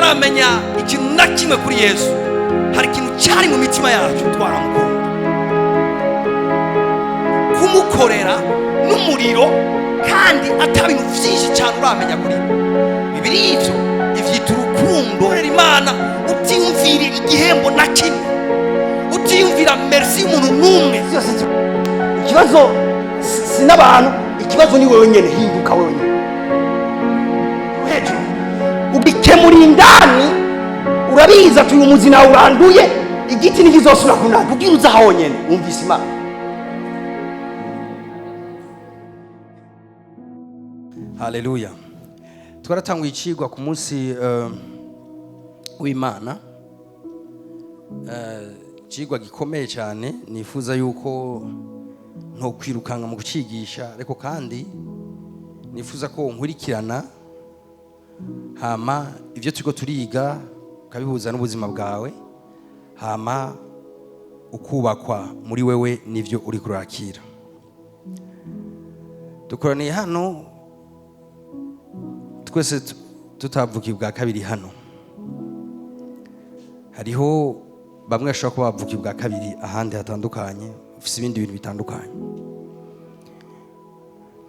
Tutaramenya ikintu na kimwe kuri Yesu, hari ikintu cyari mu mitima yacu, twaramukunda, kumukorera n'umuriro, kandi ata bintu byinshi cyane uramenya kuri we. Bibiri ivyo ivyita urukundo. Korera Imana utiyumvira igihembo na kimwe, utiyumvira merci y'umuntu n'umwe. Byose ikibazo si n'abantu, ikibazo ni wewe nyene. Hinduka wewe nyene hejuru, ugikemura indani. Urabizi ati uyu muzi nawe uranduye, igiti ntikizosubira kunanda. Ubwira uza honyene wumvise Imana. Haleluya! Twaratanguye icigwa ku munsi w'Imana, icigwa gikomeye cyane. Nifuza yuko ntokwirukanga mu kucigisha, ariko kandi nifuza ko nkurikirana, hama ibyo turiko turiga ukabihuza n'ubuzima bwawe, hama ukubakwa muri wewe n'ivyo uri kurakira. Dukoraniye hano twese tutavukiye ubwa kabiri. Hano hariho bamwe bashobora kuba bavukiye ubwa kabiri ahandi hatandukanye, ufise ibindi bintu bitandukanye.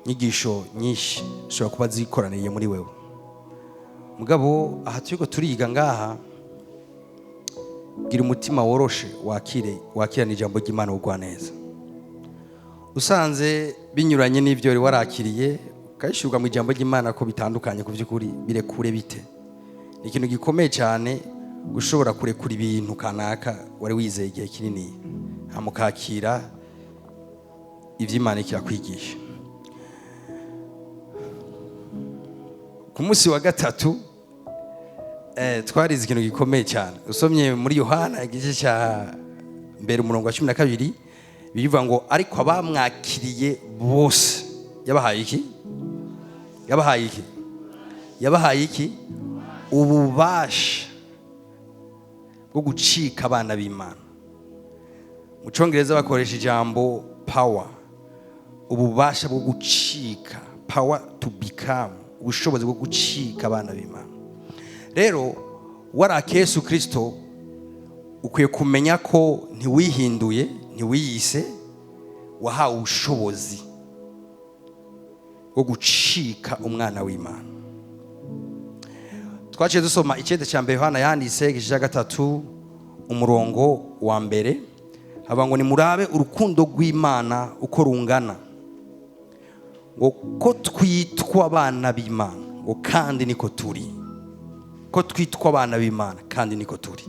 Inyigisho nyinshi zishobora kuba zikoraniye muri wewe, mugabo aha turiko turiga ngaha, gira umutima woroshe, wakire, wakirana ijambo ry'Imana neza. Usanze binyuranye n'ibyo wari warakiriye, ukayishyurwa mu ijambo ry'Imana ko bitandukanye, ku by'ukuri birekure bite. Ni ikintu gikomeye cyane gushobora kurekura ibintu kanaka wari wizeye igihe kinini, hamukakira iby'Imana kirakwigisha. Ku munsi wa gatatu twarize ikintu gikomeye cyane. Usomye muri Yohana igice cya mbere, umurongo wa 12, bivuga ngo: "Ariko abamwakiriye bose yabahaye iki? Yabahaye iki? Yabahaye iki? Ububasha bwo gucika abana b'Imana." Mu Cyongereza bakoresha ijambo power, ububasha bwo gucika, power to become, ubushobozi bwo gucika abana b'Imana. Rero waraka Yesu Kirisito, ukwiye kumenya ko ntiwihinduye, ntiwiyise, wahawe ubushobozi bwo gucika umwana w'Imana. Twaciye dusoma icyenda cya mbere Yohana yanditse, igice cya gatatu, umurongo wa mbere, haba ngo: "Nimurabe urukundo rw'Imana uko rungana, ngo ko twitwa abana b'Imana, ngo kandi niko turi." Ko twitwa abana b'Imana kandi niko turi.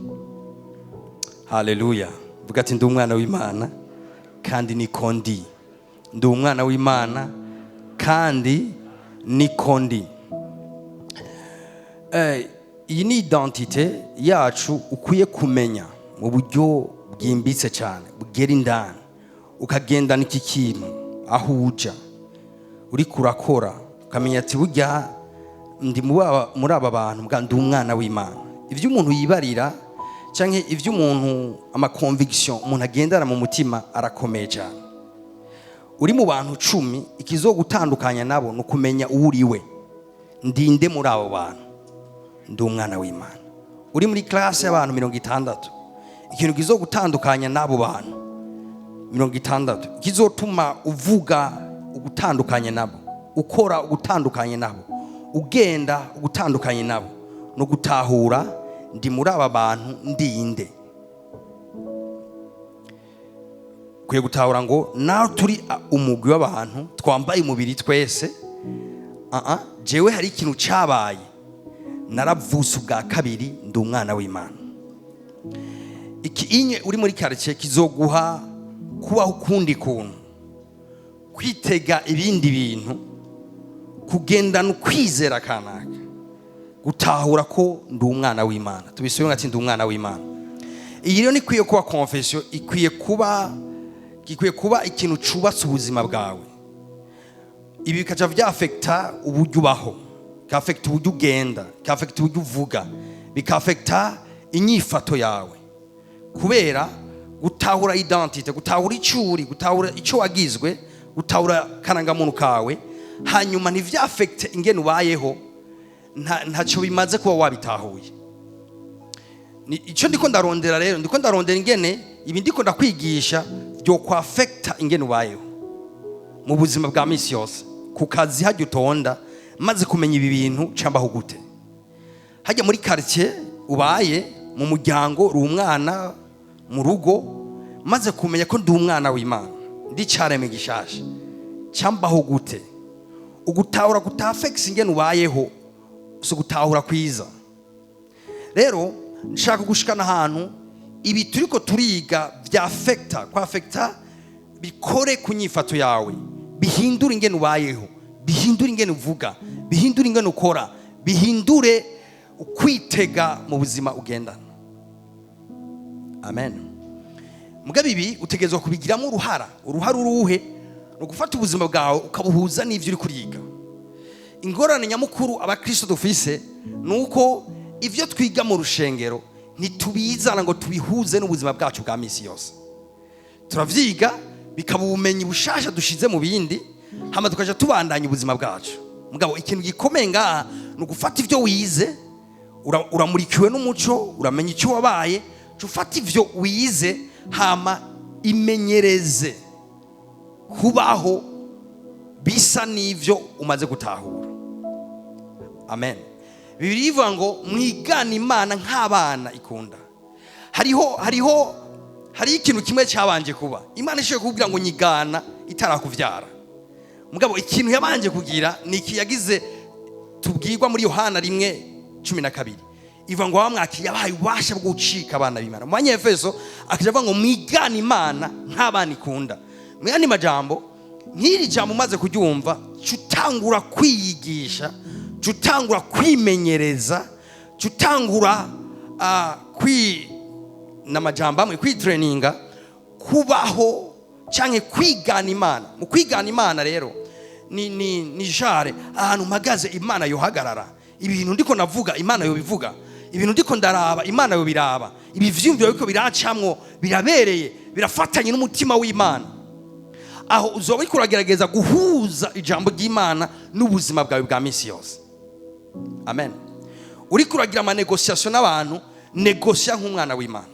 Haleluya! Vuga ati: "Ndi umwana w'Imana kandi niko ndi. Ndi umwana w'Imana kandi niko ndi." Iyi ni identité yacu ukwiye kumenya mu buryo bwimbitse cyane, bugera indani, ukagendana iki kintu aho uja, uriko urakora, ukamenya ati: "Burya ndi muri aba bantu, mbwa ndi umwana w'Imana." Ibyo umuntu yibarira cyangwa ibyo umuntu, ama conviction umuntu agendana mu mutima arakomeye cyane. Uri mu bantu 10, ikizogutandukanya nabo ni ukumenya uwo uri we. Ndinde muri abo bantu? Ndi umwana w'Imana. Uri muri classe y'abantu 60, ikintu kizogutandukanya n'abo bantu 60, kizotuma uvuga ugutandukanye nabo, ukora ugutandukanye nabo, ugenda ugutandukanye nabo, no gutahura: ndi muri aba bantu, ndinde? Ukwiye gutahura ngo nawe turi umugwi w'abantu twambaye umubiri twese, jewe hari ikintu cyabaye, naravutse ubwa kabiri, ndi umwana w'Imana. Iki inye uri muri quartier kizoguha kubaho ukundi kuntu, kwitega ibindi bintu, kugendana ukwizera kanaka, gutahura ko ndi umwana w'Imana. Tubisubire ati: "Ndi umwana w'Imana." Iyi rero nikwiye kuba confession, ikwiye kuba, gikwiye kuba ikintu cubatse ubuzima bwawe. Ibi bikaca vyafekta uburyo ubaho, bikafekta uburyo ugenda, bikafekta uburyo uvuga, bikafekta inyifato yawe, kubera gutahura identité, gutahura icyo uri, gutahura icyo wagizwe, gutahura karangamuntu kawe, hanyuma ntivyafekte ingene ubayeho. Ntacyo bimaze kuba wabitahuye. Ni icyo ndiko ndarondera. Rero ndiko ndarondera ingene ibi ndiko ndakwigisha byo kwaffecta ingene ubayeho mu buzima bwa misi yose, ku kazi hajya utonda. Maze kumenya ibi bintu, cambaho gute hajya muri quartier ubaye, mu muryango uri umwana mu rugo? Maze kumenya ko ndi umwana w'Imana, ndi caremwe gishasha, cambaho gute? Ugutahura kutaffectise ingene ubayeho si ugutahura kwiza. Rero nshaka gushikana ahantu ibi turiko turiga vyaffecta, kwaffecta, bikore ku nyifato yawe, bihindure ingene ubayeho, bihindure ingene uvuga, bihindure ingene ukora, bihindure ukwitega mu buzima ugendana. Amen. Mugabo ibi utegerezwa kubigiramo uruhara. Uruhara uruhe? Ni ugufata ubuzima bwawe ukabuhuza n'ivyo uri kuriga. Ingorane nyamukuru abakristo dufise ni uko ivyo twiga mu rushengero ntitubizana ngo tubihuze n'ubuzima bwacu bwa misi yose. Turavyiga, bikaba ubumenyi bushasha dushize mu bindi, hama tukaja tubandanya ubuzima bwacu. Mugabo ikintu gikomeye ngaha ni ugufata ivyo wize. Uramurikiwe n'umuco, uramenya icyo wabaye. Ca ufata ivyo wize, hama imenyereze kubaho bisa n'ivyo umaze gutahura. Amen. Bibiliya ivuga ngo mwigane Imana nk'abana ikunda. Hariho ikintu kimwe cyabanje kuba. Imana ishoboye kukubwira ngo nyigana itarakuvyara. Mugabo ikintu yabanje kugira ni iki yagize, tubwirwa muri Yohana 1:12. Ivuga ngo bamwakiriye yabahaye ububasha bwo gucika abana b'Imana. Mu Banyefeso akaja avuga ngo mwigane Imana nk'abana ikunda. Mu yandi majambo, nk'iri jambo umaze kuryumva, ca utangura kwiyigisha, ca utangura kwimenyereza, ca utangura kwi n'amajambo amwe kwitraininga kubaho canke kwigana Imana. Mu kwigana Imana rero ni jare ahantu mpagaze Imana yohagarara, ibintu ndiko navuga Imana yobivuga, ibintu ndiko ndaraba Imana yobiraba, ibi vyumviro biriko biracamwo birabereye, birafatanye n'umutima w'Imana. Aho uzoba uriko uragerageza guhuza ijambo ry'Imana n'ubuzima bwawe bwa misi yose. Amen. Uriko uragira amanégociations n'abantu, négocia nk'umwana w'Imana.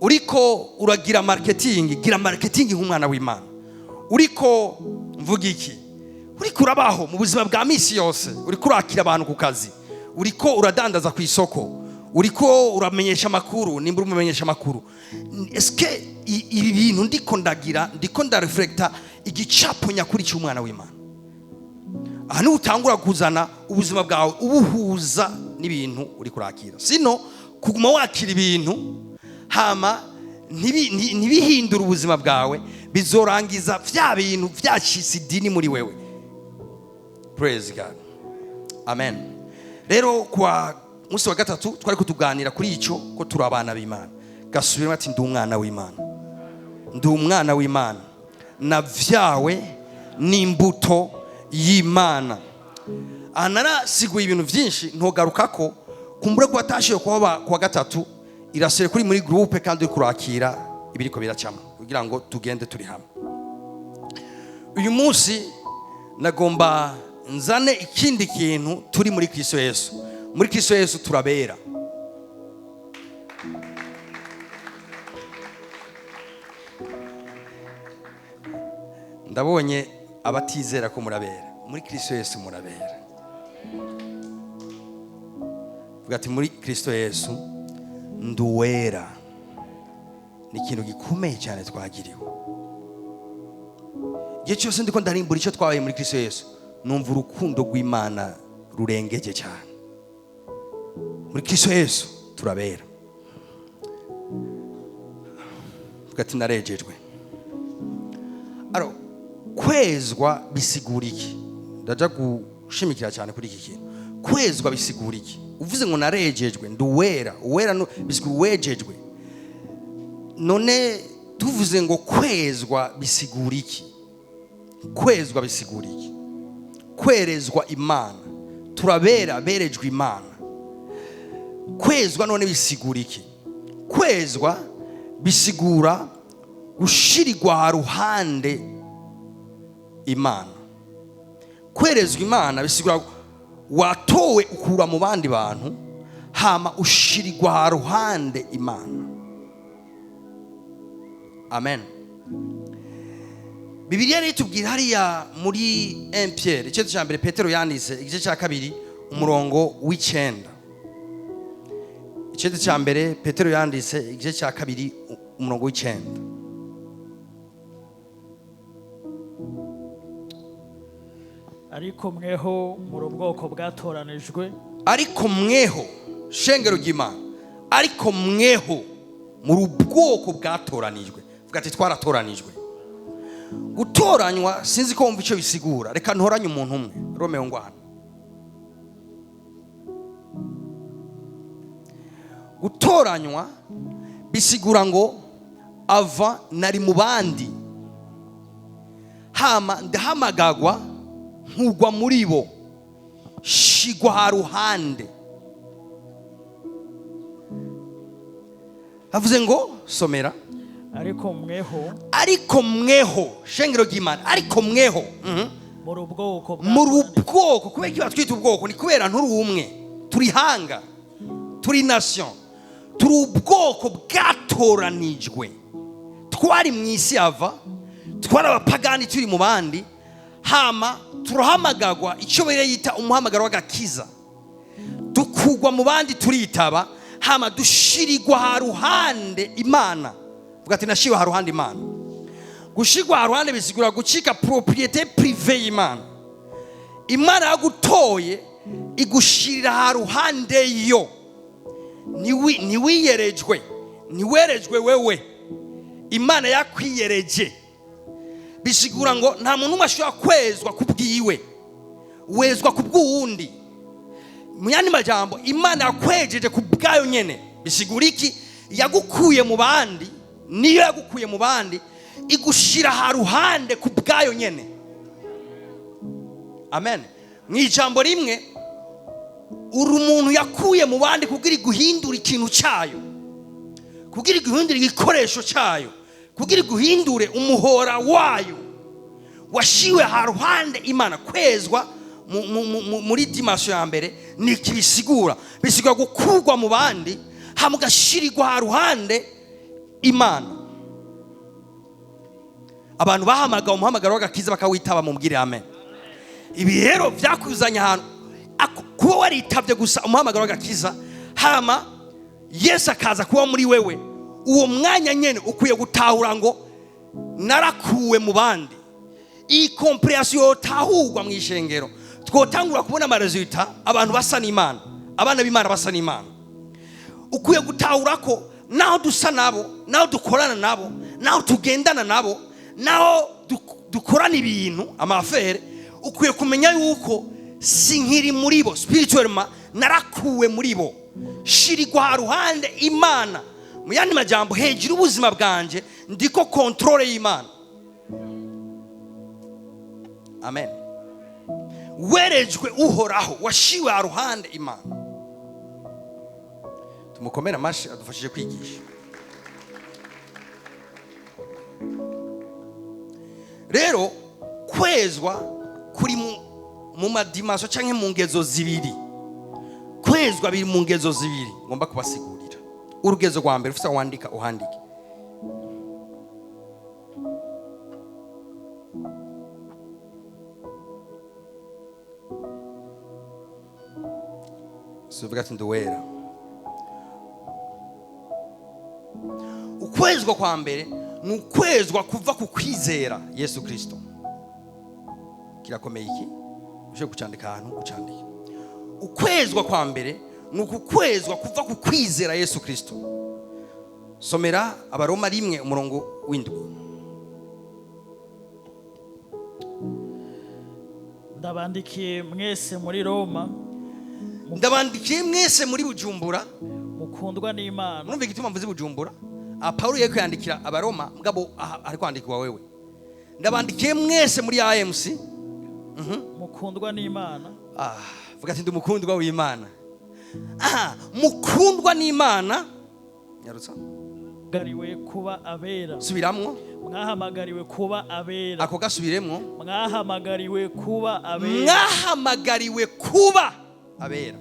Uriko uragira marketing, gira marketing nk'umwana w'Imana. Uriko mvuga iki? Uriko urabaho mu buzima bwa misi yose, uriko urakira abantu ku kazi, uriko uradandaza ku isoko, uriko uramenyesha amakuru, nimba uri umumenyesha amakuru, eske ibi bintu ndiko ndagira, ndiko ndareflecta igicapo nyakuri cy'umwana w'Imana? Aha niho utangura kuzana ubuzima bwawe ubuhuza n'ibintu uri kurakira. Sino kuguma wakira ibintu hama ntibihindure ubuzima bwawe, bizorangiza vya bintu vyacitse idini muri wewe. Praise God. Amen. Rero kwa munsi wa gatatu twari kutuganira kuri ico ko turi abana b'Imana. Gasubiremo ati: "Ndi umwana w'Imana, ndi umwana w'Imana, navyawe n'imbuto y'Imana." Aha narasiguye ibintu byinshi ntogaruka ko kumbure ko watashiye kuba kuwa gatatu. Irasire kuri muri groupe kandi uri kurakira ibiriko biracamo kugira ngo tugende turi hamwe. Uyu munsi nagomba nzane ikindi kintu. Turi muri Kristo Yesu. Muri Kristo Yesu turabera. Ndabonye abatizera ko murabera. Muri Kristo Yesu murabera. Vuga ati: "Muri Kristo Yesu nduwera." Ni ikintu gikomeye cyane twagiriwe. Igihe cyose ndiko ndarimbura icyo twabaye muri Kristo Yesu, numva urukundo rw'Imana rurengeje cyane. Muri Kristo Yesu turabera. Vuga ati: "Narejejwe." Aro kwezwa bisigura iki? Ndaja gushimikira cyane kuri iki kintu. Kwezwa bisigura iki? Uvuze ngo narejejwe, nduwera, uwera bisigura uwejejwe. None tuvuze ngo kwezwa bisigura iki? Kwezwa bisigura iki? Kwerezwa Imana. Turabera, berejwe Imana. Kwezwa none bisigura iki? Kwezwa bisigura gushirirwa ruhande Imana. Kwerezwa Imana bisigura watowe ukura mu bandi bantu, hama ushigwa ruhande y'Imana. Hama ushirirwa ruhande Imana. Amen. Bibiliya rero itubwira hariya muri 1 Pierre, igice cya mbere Petero yanditse, igice cya kabiri umurongo w'icenda. Igice cya mbere Petero yanditse, igice cya kabiri umurongo w'icenda. Ariko mweho muri ubwoko bwatoranijwe. Ariko mweho, shengero ry'Imana, ariko mweho muri ubwoko bwatoranijwe. Vuga ati twaratoranijwe. Gutoranywa sinzi ko wumva icyo bisigura. Reka ntoranye umuntu umwe. Romeo ngwana. Gutoranywa bisigura ngo ava nari mu bandi, hama ndahamagagwa nkugwa muri bo, shigwa haruhande. Avuze ngo somera. Ariko mweho, ariko mweho, shengero ry'Imana, ariko mweho muri ubwoko, muri ubwoko. Kubera iki batwita ubwoko? Ni kubera nturi umwe, turi hanga, turi nation, turi ubwoko bwatoranijwe. Twari mu isi ava, twari abapagani turi mu bandi, hama turahamagagwa icyo bere yita umuhamagaro w'agakiza, dukugwa mu bandi turitaba, hama dushirirwa haruhande Imana. Vuga ati nashiwe haruhande Imana. Gushirwa haruhande bisigura gucika propriété privée y'Imana. Imana yagutoye igushirira haruhande yo. Niwiyerejwe, niwerejwe wewe, Imana yakwiyereje. Bisigura ngo nta muntu umwe ashobora kwezwa kubwiwe, wezwa kubw'uwundi. Mu yandi majambo, Imana yakwejeje kubwayo nyene. Bisigura iki? Yagukuye mu bandi, niyo yagukuye mu bandi igushira haruhande kubwayo nyene. Amen. Mu ijambo rimwe, uri umuntu yakuye mu bandi kugira iguhindure ikintu cyayo, kugira iguhindure igikoresho cyayo, kugira iguhindure umuhora wayo. Washiwe haruhande Imana. Kwezwa muri dimension ya mbere ni kibisigura, bisigura gukurwa mu bandi hama ugashirirwa haruhande Imana. Abantu bahamagawe umuhamagaro w'agakiza bakawitaba, mubwire amen. Ibi rero byakuzanye ahantu kuba waritabye gusa umuhamagaro w'agakiza, hama Yesu akaza kuba muri wewe, uwo mwanya nyene ukwiye gutahura ngo narakuwe mu bandi. Iyi compréhension yotahurwa mu ishengero, twotangura kubona amaresultat, abantu basa n'Imana, abana b'Imana basa n'Imana. Ukwiye gutahura ko naho dusa nabo, naho dukorana nabo, naho tugendana nabo, naho dukorana ibintu amafere, ukwiye kumenya yuko sinkiri muri bo spirituellement, narakuwe muri bo, shirirwa haruhande Imana. Mu yandi majambo, hejuru ubuzima bwanje ndiko contrôle y'Imana. Amen. Werejwe Uhoraho, washiwe haruhande Imana. Tumukomere amashi adufashije kwigisha. Rero kwezwa kuri mu madimaso canke mu ngezo zibiri. Kwezwa biri mu ngezo zibiri ngomba kubasigurira. Urugezo rwa mbere ufisa wandika uhandike. Suvuga ati nduwera. Ukwezwa kwa mbere ni ukwezwa kuva ku kwizera Yesu Kristo. Kirakomeye iki? Uje kucandika ahantu ucandike. Ukwezwa kwa mbere ni ukukwezwa kuva ku kwizera Yesu Kristo. Somera Abaroma 1 umurongo w'indwi. Ndabandikiye mwese muri Roma. Ndabandikiye mwese muri Bujumbura. Mukundwa n'Imana. Murumva igituma mvuze Bujumbura? Paulo yeko yandikira Abaroma, mugabo ari kwandikwa wewe. Ndabandikiye mwese muri AMC. Mukundwa n'Imana. Vuga ati ndumukundwa w'Imana. Mukundwa n'Imana. Nyarutsa. Gariwe kuba abera. Subiramwo. Mwahamagariwe kuba abera. Ako gasubiremwo. Mwahamagariwe kuba abera. Mwahamagariwe kuba abera.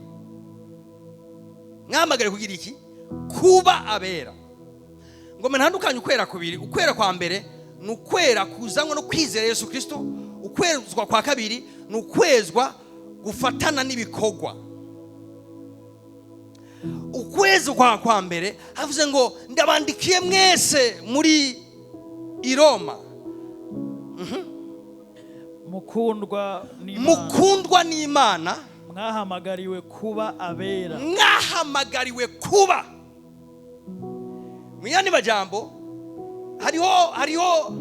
Mwahamagariwe kugira iki? Kuba abera. Ngo ntandukanye ukwera kubiri. Ukwera kwa mbere ni ukwera kuzanwa no kwizera Yesu Kirisito. Ukwezwa kwa kabiri ni ukwezwa gufatana n'ibikorwa. Ukwezwa kwa mbere havuze ngo ndabandikiye mwese muri i Roma. Mukundwa n'Imana. Mukundwa n'Imana. Mwahamagariwe kuba abera. Mwahamagariwe kuba. Mu yandi majambo, hariho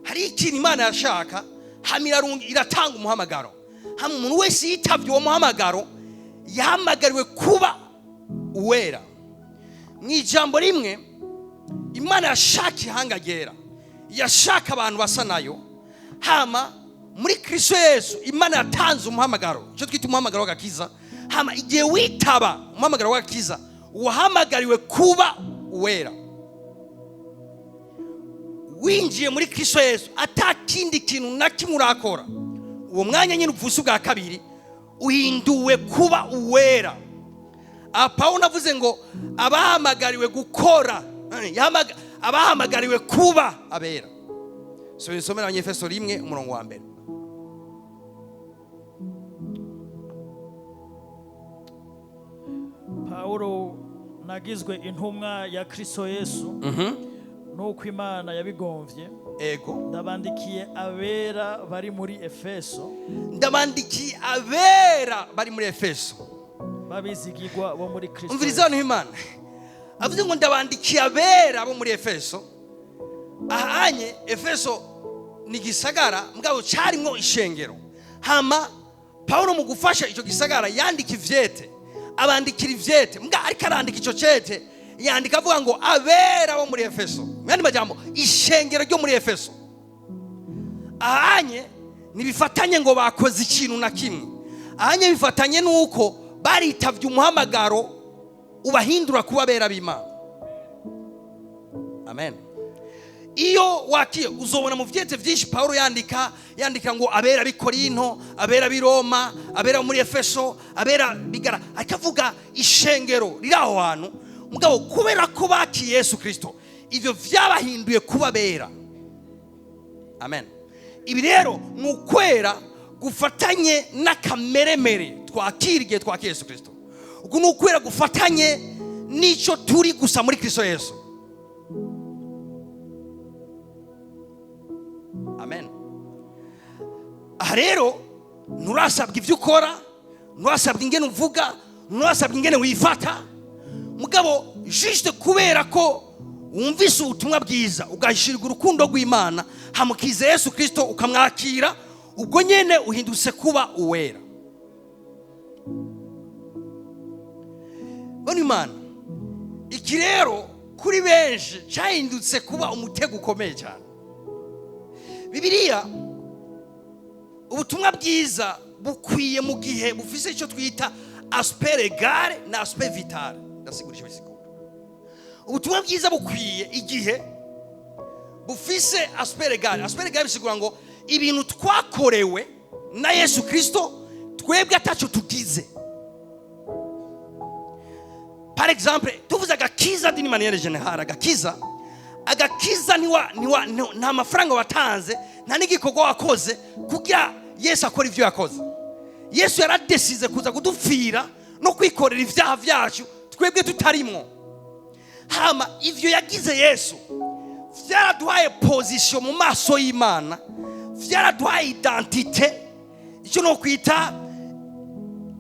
hari ikintu Imana yashaka, hama iratanga umuhamagaro, hama umuntu wese yitavye uwo muhamagaro yahamagariwe kuba uwera. Mu ijambo rimwe, Imana yashaka ihanga ryera, yashaka abantu basa nayo. Hama muri Kristo Yesu Imana yatanze umuhamagaro, icyo twita umuhamagaro w'agakiza. Hama igihe witaba umuhamagaro w'agakiza, wahamagariwe kuba uwera. Winjiye muri Kristo Yesu ata kindi kintu na kimwe urakora, uwo mwanya nyine upfuse ubwa kabiri, uhinduwe kuba uwera. Aha Pawulo avuze ngo abahamagariwe gukora, abahamagariwe kuba abera. Subira usomere Abanyefeso 1 umurongo wa mbere. Pawulo nagizwe intumwa ya Kristo Yesu nuko Imana yabigomvye. Ego. Ndabandikiye abera bari muri Efeso. Ndabandikiye abera bari muri Efeso. Babizigirwa bo muri Kristo. Umviriza hano, Imana avuze ngo ndabandikiye abera bo muri Efeso. Ahanye Efeso ni gisagara mugabo cyarimwo ishengero. Hama Paulo mu gufasha icyo gisagara yandika ivyete, abandikira ivyete mbwa, ariko arandika ico cete yandika avuga ngo abera bo muri Efeso. Mu yandi majambo, ishengero ryo muri Efeso. Ahanye ntibifatanye ngo bakoze ikintu na kimwe, ahanye bifatanye nuko baritavye umuhamagaro ubahindura kuba abera b'Imana. Amen. Iyo wakiye uzobona mu vyete vyinshi Paulo yandika ngo abera b'i Korinto, abera b'i Roma, abera muri Efeso, abera bigara, akavuga ishengero riri aho hantu. Mugabo kubera ko bakiye Yesu Kristo, ivyo vyabahinduye kuba bera. Amen. Ibi rero ni ukwera gufatanye n'akameremere twakira igihe twakira Yesu Kristo. Uku ni ukwera gufatanye n'ico turi gusa muri Kristo Yesu. Amen. Aha rero nturasabwa ibyo ukora, nturasabwa ingene uvuga, nturasabwa ingene wifata. Mugabo juste kubera ko wumvise ubutumwa bwiza, ugashirirwa urukundo rw'Imana, hamukiza Yesu Kristo ukamwakira, ubwo nyene uhindutse kuba uwera. Bano Imana, iki rero kuri benshi cyahindutse kuba umutego ukomeye cyane. Bibiliya, ubutumwa bwiza bukwiye mu gihe bufise icyo twita aspect légal na aspect vital. Ndasigura icyo bisigura. Ubutumwa bwiza bukwiye igihe bufise aspect légal. Aspect légal bisigura ngo ibintu twakorewe na Yesu Kristo twebwe ataco tugize. Par exemple, tuvuze agakiza d'une manière générale, agakiza niwa nta mafaranga watanze, nta n'igikorwa wakoze kugira Yesu akora ivyo yakoze. Yesu yaradesize kuza kudupfira no kwikorera ivyaha vyacu twebwe tutarimwo. Hama ivyo yagize Yesu vyaraduhaye position mu maso y'Imana, vyaraduhaye identité, icyo no kwita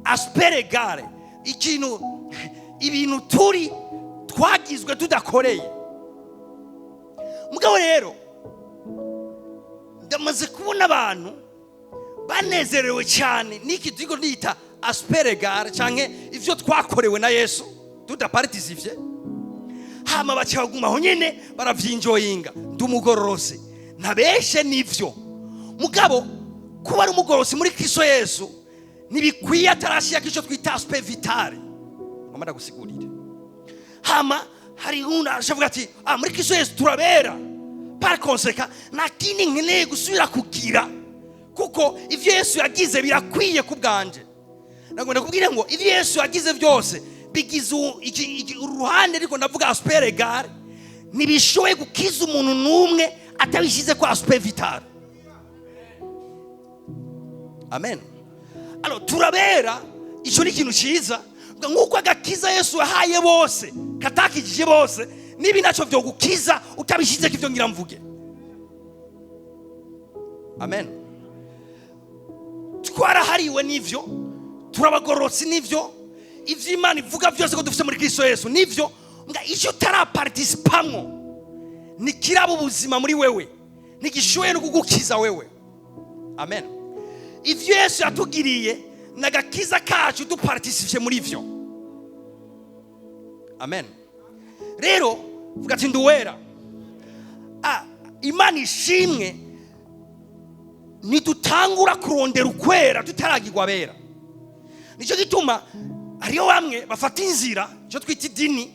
aspect légal, ikintu ibintu turi twagizwe tudakoreye. Mugabo rero ndamaze kubona abantu banezerewe cyane n'iki turiko nita aspect légal canke ivyo twakorewe na Yesu tudaparticipye, hama baca baguma aho nyene baravyinjoyinga. Ndi umugororotsi, ntabeshe nivyo. Mugabo kuba ari umugororotsi muri Kristo Yesu ntibikwiye atarashirako ico twita aspect vital. Ngomba ndagusigurire. Hama hari undi ashavuga ati muri Kristo Yesu turabera, par conséquent nta kindi nkeneye gusubira kugira, kuko ivyo Yesu yagize birakwiye ku bwanje. Nagomba kubwira ngo ibyo Yesu yagize byose bigize uruhande, ariko ndavuga aspect légal, ntibishoboye gukiza umuntu n'umwe atabishyize ko aspect vital. Amen. Alors, turabera, icyo ni ikintu cyiza. Nk'uko agakiza Yesu yahaye bose katakijije bose, niba nacyo byo gukiza utabishyize ko ibyo ngira mvuge. Amen. Twarahariwe n'ivyo, turabagororotsi n'ivyo, ivyo Imana ivuga byose ko dufite muri Kristo Yesu n'ivyo. Nga icyo utaraparticipamwo ntikiraba ubuzima muri wewe, ntigishoboye no kugukiza wewe. Amen. Ivyo Yesu yatugiriye n'agakiza kacu duparticipye muri vyo. Amen. Rero vuga ati: "Nduwera." Ah, Imana ishimwe. Ntidutangura kurondera ukwera tutaragirwa abera. Nicyo gituma hariyo bamwe bafata inzira icyo twita idini,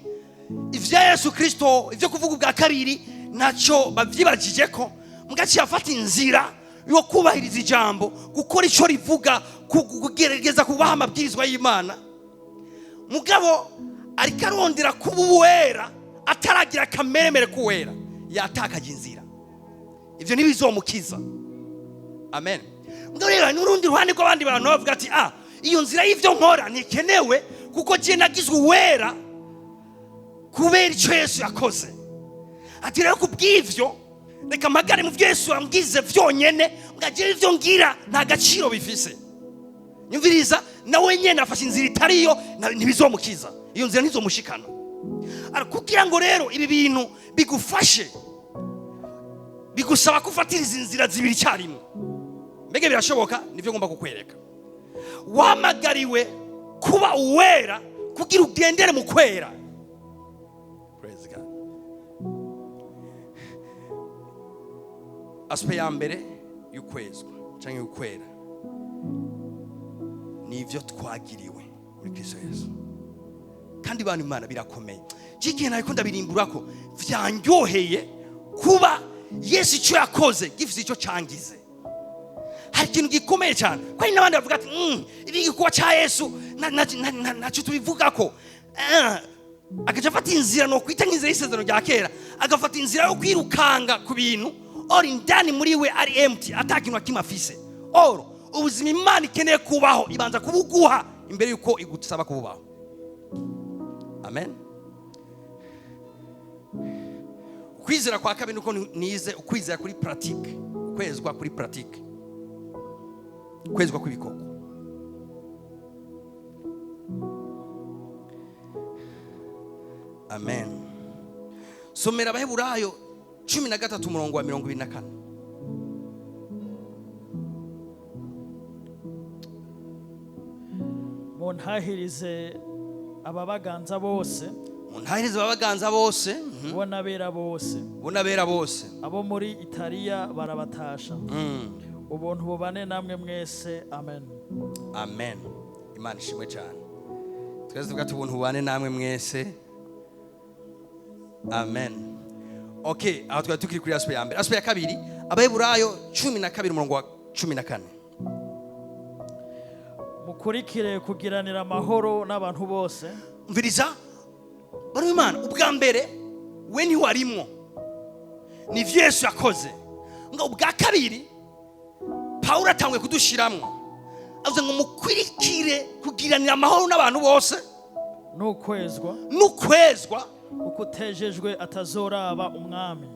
ivya Yesu Kristo, ivyo kuvuga ubwa kabiri ntacyo bavyibagije, ko mugaciye afata inzira yo kubahiriza ijambo, gukora icyo rivuga, kugerageza kubaha amabwirizwa y'Imana. Mugabo ariko arondera kuba uwera ataragira akameremere k'uwera, yatakaje inzira. Ibyo ntibizomukiza. Amen. Mugabo rero n'urundi ruhande rw'abandi bantu bavuga ati: "Ah, iyo nzira y'ibyo nkora ntikenewe, kuko jye nagizwe uwera kubera icyo Yesu yakoze." Ati: "Rero kubw'ivyo reka mpagare mu byo Yesu yambwize vyonyene, mwagira ivyo ngira nta gaciro bifise." Nyumviriza, nawe nyene afashe inzira itariyo, ntibizomukiza, iyo nzira ntizomushikana. Kugira ngo rero ibi bintu bigufashe, bigusaba kufatira izi nzira zibiri icyarimwe. Mbega birashoboka? Nibyo ngomba kukwereka. Wahamagariwe kuba uwera kugira ugendere mu kwera. Praise God. Aspect ya mbere y'ukwezwa cyangwa y'ukwera ni ibyo twagiriwe muri Kristo Yesu. Kandi bantu, Imana birakomeye. Igihe nariko ndabirimbura ko vyanryoheye kuba Yesu icyo yakoze gifite icyo cyangize. Hari ikintu gikomeye cyane, ko hari n'abandi bavuga ati: "Ibi gikorwa cya Yesu ntacyo tubivuga ko." Agaca afata inzira no kwita nk'inzira y'isezerano rya kera, agafata inzira yo kwirukanga ku bintu, or indani muri we ari empty, ata kintu na kimwe afise. Or ubuzima Imana ikeneye kubaho ibanza kubuguha imbere y'uko igusaba kububaho. Amen. Ukwizera kwa kabiri nuko nize ukwizera kuri pratique, ukwezwa kuri pratique, ukwezwa kw'ibikorwa. Amen. Somera Abaheburayo 13 umurongo wa 24. Muntahirize ababaganza bose. Muntahirize ababaganza bose. Bo n'abera bose. Bo n'abera bose. Abo muri Italiya barabatasha. Ubuntu bubane namwe mwese. Amen. Amen. Imana ishimwe cyane. Twese tuvuga ati: "Ubuntu bubane namwe mwese." Amen. Okay, aho twari tukiri kuri aspect ya mbere. Aspect ya kabiri, Abaheburayo 12 umurongo wa 14. Mukurikire kugiranira amahoro n'abantu bose. Umviriza, bari Imana, ubwa mbere we ntiwarimwo, ni ivyo Yesu yakoze. Ngo ubwa kabiri Pawulo atanguye kudushiramwo, avuze ngo mukwirikire kugiranira amahoro n'abantu bose n'ukwezwa n'ukwezwa, kuko utejejwe atazoraba Umwami.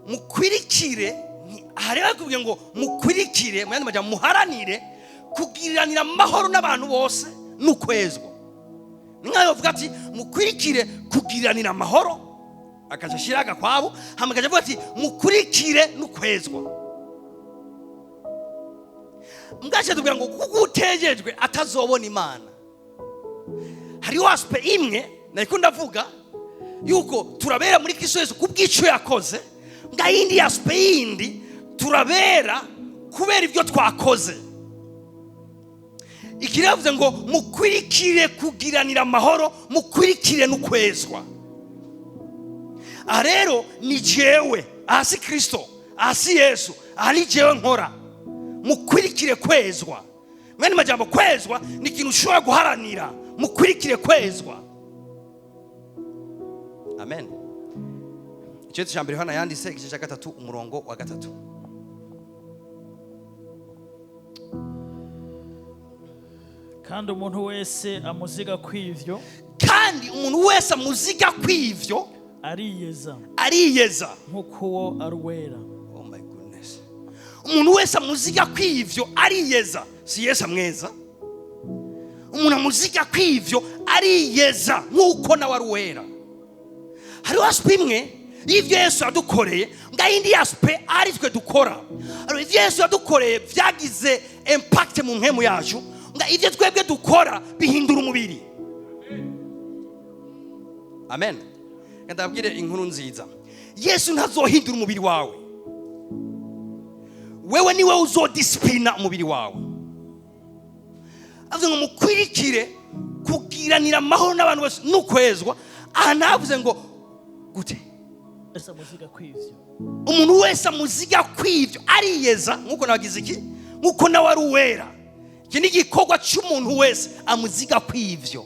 Mukwirikire, aha rero bakubwiye ngo mukwirikire, mu yandi majambo muharanire kugiranira amahoro n'abantu bose n'ukwezwa. Ni nkaho bavuga ati mukwirikire kugiranira amahoro, akaca ashira agakwabo, hama akaca avuga ati mukurikire n'ukwezwa. Mbwace tubwira ngo kuko utejejwe atazobona Imana. Hariho aspect imwe nariko ndavuga yuko turabera muri Kristo Yesu kubw'icyo yakoze, nga yindi aspect yindi turabera kubera ibyo twakoze. Iki rero yavuze ngo mukwirikire kugiranira amahoro, mukwirikire n'ukwezwa. Aha rero ni jewe, aha si Kristo, aha si Yesu, aha ni jewe nkora. Mukwirikire kwezwa. Mwene majambo, kwezwa ni ikintu ushobora guharanira. Mukwirikire kwezwa. Amen. Igice cya mbere Yohana yanditse, igice cya 3, umurongo wa 3. Kandi umuntu wese amuziga kw'ivyo, Kandi umuntu wese amuziga kw'ivyo, ariyeza, ariyeza, nk'uko uwo ari uwera. Oh my goodness! Umuntu wese amuziga kw'ivyo ariyeza. Si Yesu amweza. Umuntu amuziga kw'ivyo ariyeza nk'uko nawe ari uwera. Hariho aspect imwe y'ivyo Yesu yadukoreye, nga yindi aspect ari twe dukora. Hariho ivyo Yesu yadukoreye vyagize impact mu mpemu yacu, nga ivyo twebwe dukora bihindura umubiri. Amen. Ndabwire inkuru nziza: Yesu ntazohindura umubiri wawe. Wewe niwe uzodisciplina umubiri wawe. Avuze ngo mukwirikire kugiranira amahoro n'abantu bose n'ukwezwa. Aha navuze ngo gute? Wese amuziga kw'ivyo. Umuntu wese amuziga kw'ivyo ariyeza nk'uko nabagize iki, nk'uko nawe ari uwera. Iki ni igikorwa cy'umuntu wese amuziga kw'ivyo.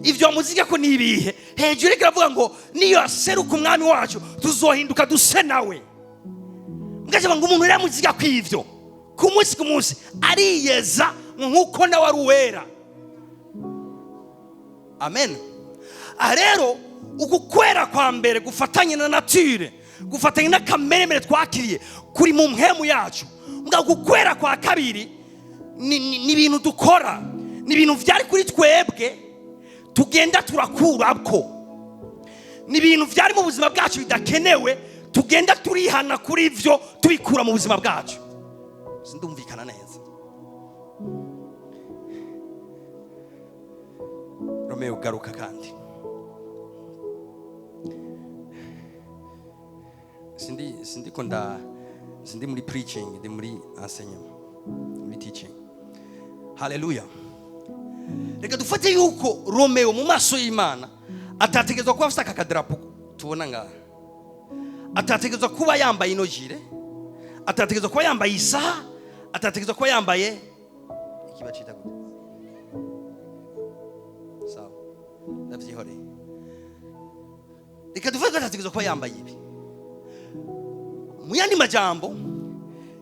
Ibyo amuziga ko ni ibihe? Hejuru ariko aravuga ngo niyo aseruka umwami wacu, tuzohinduka duse nawe. Mbwa ngo umuntu rero amuziga kw'ivyo ku munsi ku munsi ariyeza nk'uko nawe ari uwera. Amen. Aha rero, uku kwera kwa mbere gufatanye na nature, gufatanye n'akameremere twakiriye kuri mu mpemu yacu. Mbwa uku kwera kwa kabiri ni ibintu dukora, ni ibintu byari kuri twebwe tugenda turakurako, ni ibintu byari mu buzima bwacu bidakenewe, tugenda turihana kuri byo, tubikura mu buzima bwacu. Sindumvikana neza. Romeo, garuka. Kandi sindi ko nda sindi muri preaching, ndi muri enseignement, muri teaching. Haleluya! Reka dufate yuko Romeo mu maso y'Imana atategerezwa kuba afite aka kadarapo tubona ngaha, atategerezwa kuba yambaye ino gilet, atategerezwa kuba yambaye isaha, atategerezwa kuba yambaye iki bacita gute? Sawa, ndavyihoreye. Reka dufate ko atategerezwa kuba yambaye ibi. Mu yandi majambo,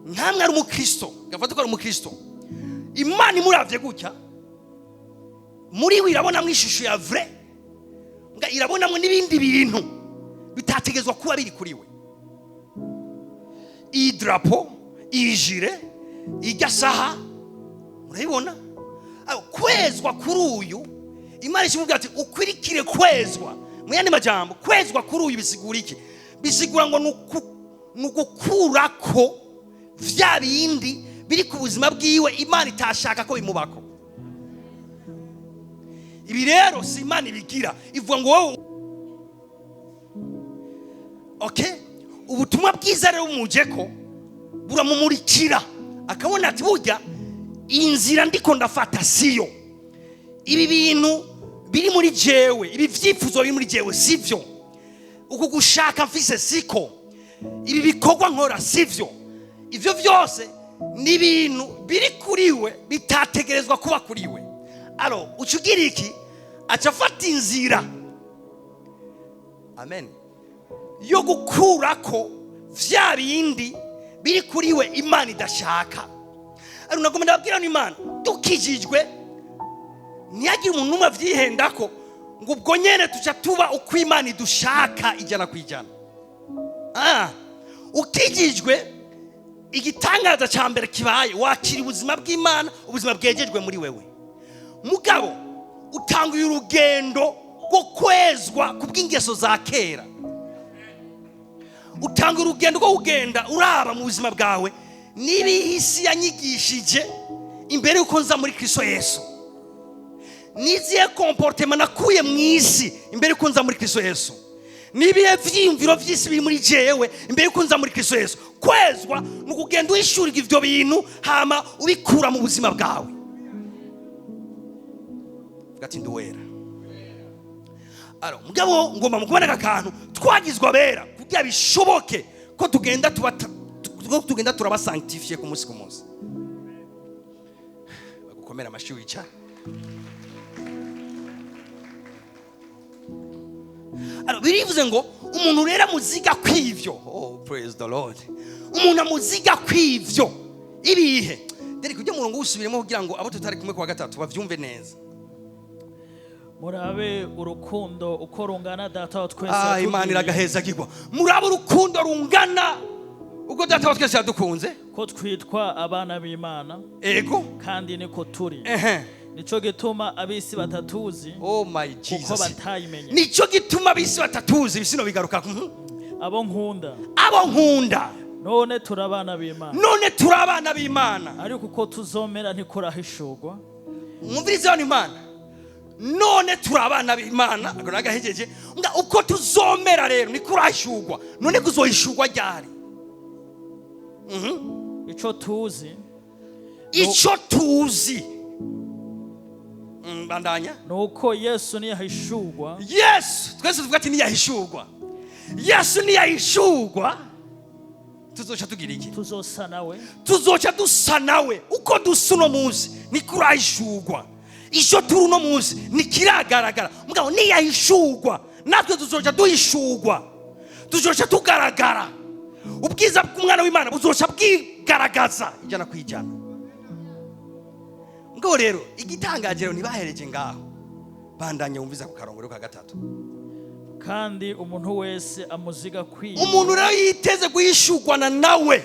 nkamwe ari umukristo, gafate ko ari umukristo, Imana imuravye gutya, muri we irabonamwo ishusho ya vrai, nga irabonamwo n'ibindi bintu bitategerezwa kuba biri kuri we: iyi drapo, iyi gilet, irya saha. Murabibona? Aho, kwezwa kuri uyu, Imana ikimubwira ati ukwirikire kwezwa. Mu yandi majambo, kwezwa kuri uyu bisigura iki? Bisigura ngo ni ugukurako vya bindi biri ku buzima bwiwe Imana itashaka ko bimubako. Ibi rero si Imana ibigira, ivuga ngo wowe okay. Ubutumwa bwiza rero bumuje ko buramumurikira, akabona ati burya iyi nzira ndiko ndafata siyo, ibi bintu biri muri jewe, ibi vyifuzo biri muri jewe sivyo, uku gushaka mfise siko, ibi bikorwa nkora sivyo. Ivyo vyose ni ibintu biri kuri we bitategerezwa kuba kuri we. Alors uca ugira iki? Aca afata inzira, amen, yo gukurako vya bindi biri kuri we Imana idashaka. Ariko nagomba ndababwira, Imana dukijijwe, ntihagire umuntu n'umwe avyihendako ngo ubwo nyene tuca tuba uko Imana idushaka 100%. Ukijijwe, igitangaza cya mbere kibaye, wakira ubuzima bw'Imana, ubuzima bwegejwe muri wewe. Mugabo utanguye urugendo rwo kwezwa ku bw'ingeso za kera. Utanga urugendo rwo kugenda uraba mu buzima bwawe niba isi yanyigishije imbere y'uko nza muri Kristo Yesu, nizihe comportement nakuye mu isi imbere y'uko nza muri Kristo Yesu, nibihe vyiyumviro vy'isi biri muri jewe imbere y'uko nza muri Kristo Yesu. Kwezwa ni ukugenda uhishurirwa ivyo bintu, hama ubikura mu buzima bwawe. Gati nduwera. Alors mugabo ngomba mukubona aka kantu: twagizwe abera kugira bishoboke ko tugenda tuba Ko tugenda turaba sanctifié ku munsi ku munsi. Bagukomera amashyi wicara. Alors, birivuze ngo umuntu rero amuziga kw'ivyo. Oh, praise the Lord. Umuntu amuziga kw'ivyo ibihe. Dore kujya murongo usubiremo kugira ngo abo tutari kumwe kuwa gatatu bavyumve neza. Murabe urukundo uko rungana Data wa twese Ah, Imana yatugiriye, iragahezagirwa. Murabe urukundo rungana ubwo Data wa twese yadukunze, ko twitwa abana b'Imana, ego, kandi niko turi. Ehe. Nico gituma ab'isi batatuzi, Oh my kuko Jesus. batayimenye. Nicyo gituma ab'isi batatuzi. Ibisino bigaruka. Abo nkunda, Abo nkunda, none turi abana b'Imana, none turi abana b'Imana, ariko uko tuzomera ntikurahishurwa. Mwumvirize hano Imana. None turi abana b'Imana, ako nagahejeje. Nga uko tuzomera rero ntikurahishurwa. None kuzohishurwa ryari? Ico tuzi, Icyo tuzi. Bandanya. ni uko Yesu niyahishurwa, Yesu, twese tuvuga ati niyahishurwa. Yesu niyahishurwa, tuzoca tugira iki? Tuzosa nawe, Tuzoca dusa nawe. Uko dusa uno munsi ntikurahishurwa. Icyo turi uno munsi ntikiragaragara. Mugabo niyahishurwa, natwe tuzoca duhishurwa, tuzoca tugaragara. Ubwiza bw'Umwana w'Imana buzoca bwigaragaza 100%. Mugabo rero igitangaje rero, ntibahereje ngaho. Bandanya wumviza ku karongoro ka gatatu. Kandi umuntu wese amuziga kwiba, Umuntu rero yiteze guhishurwana nawe,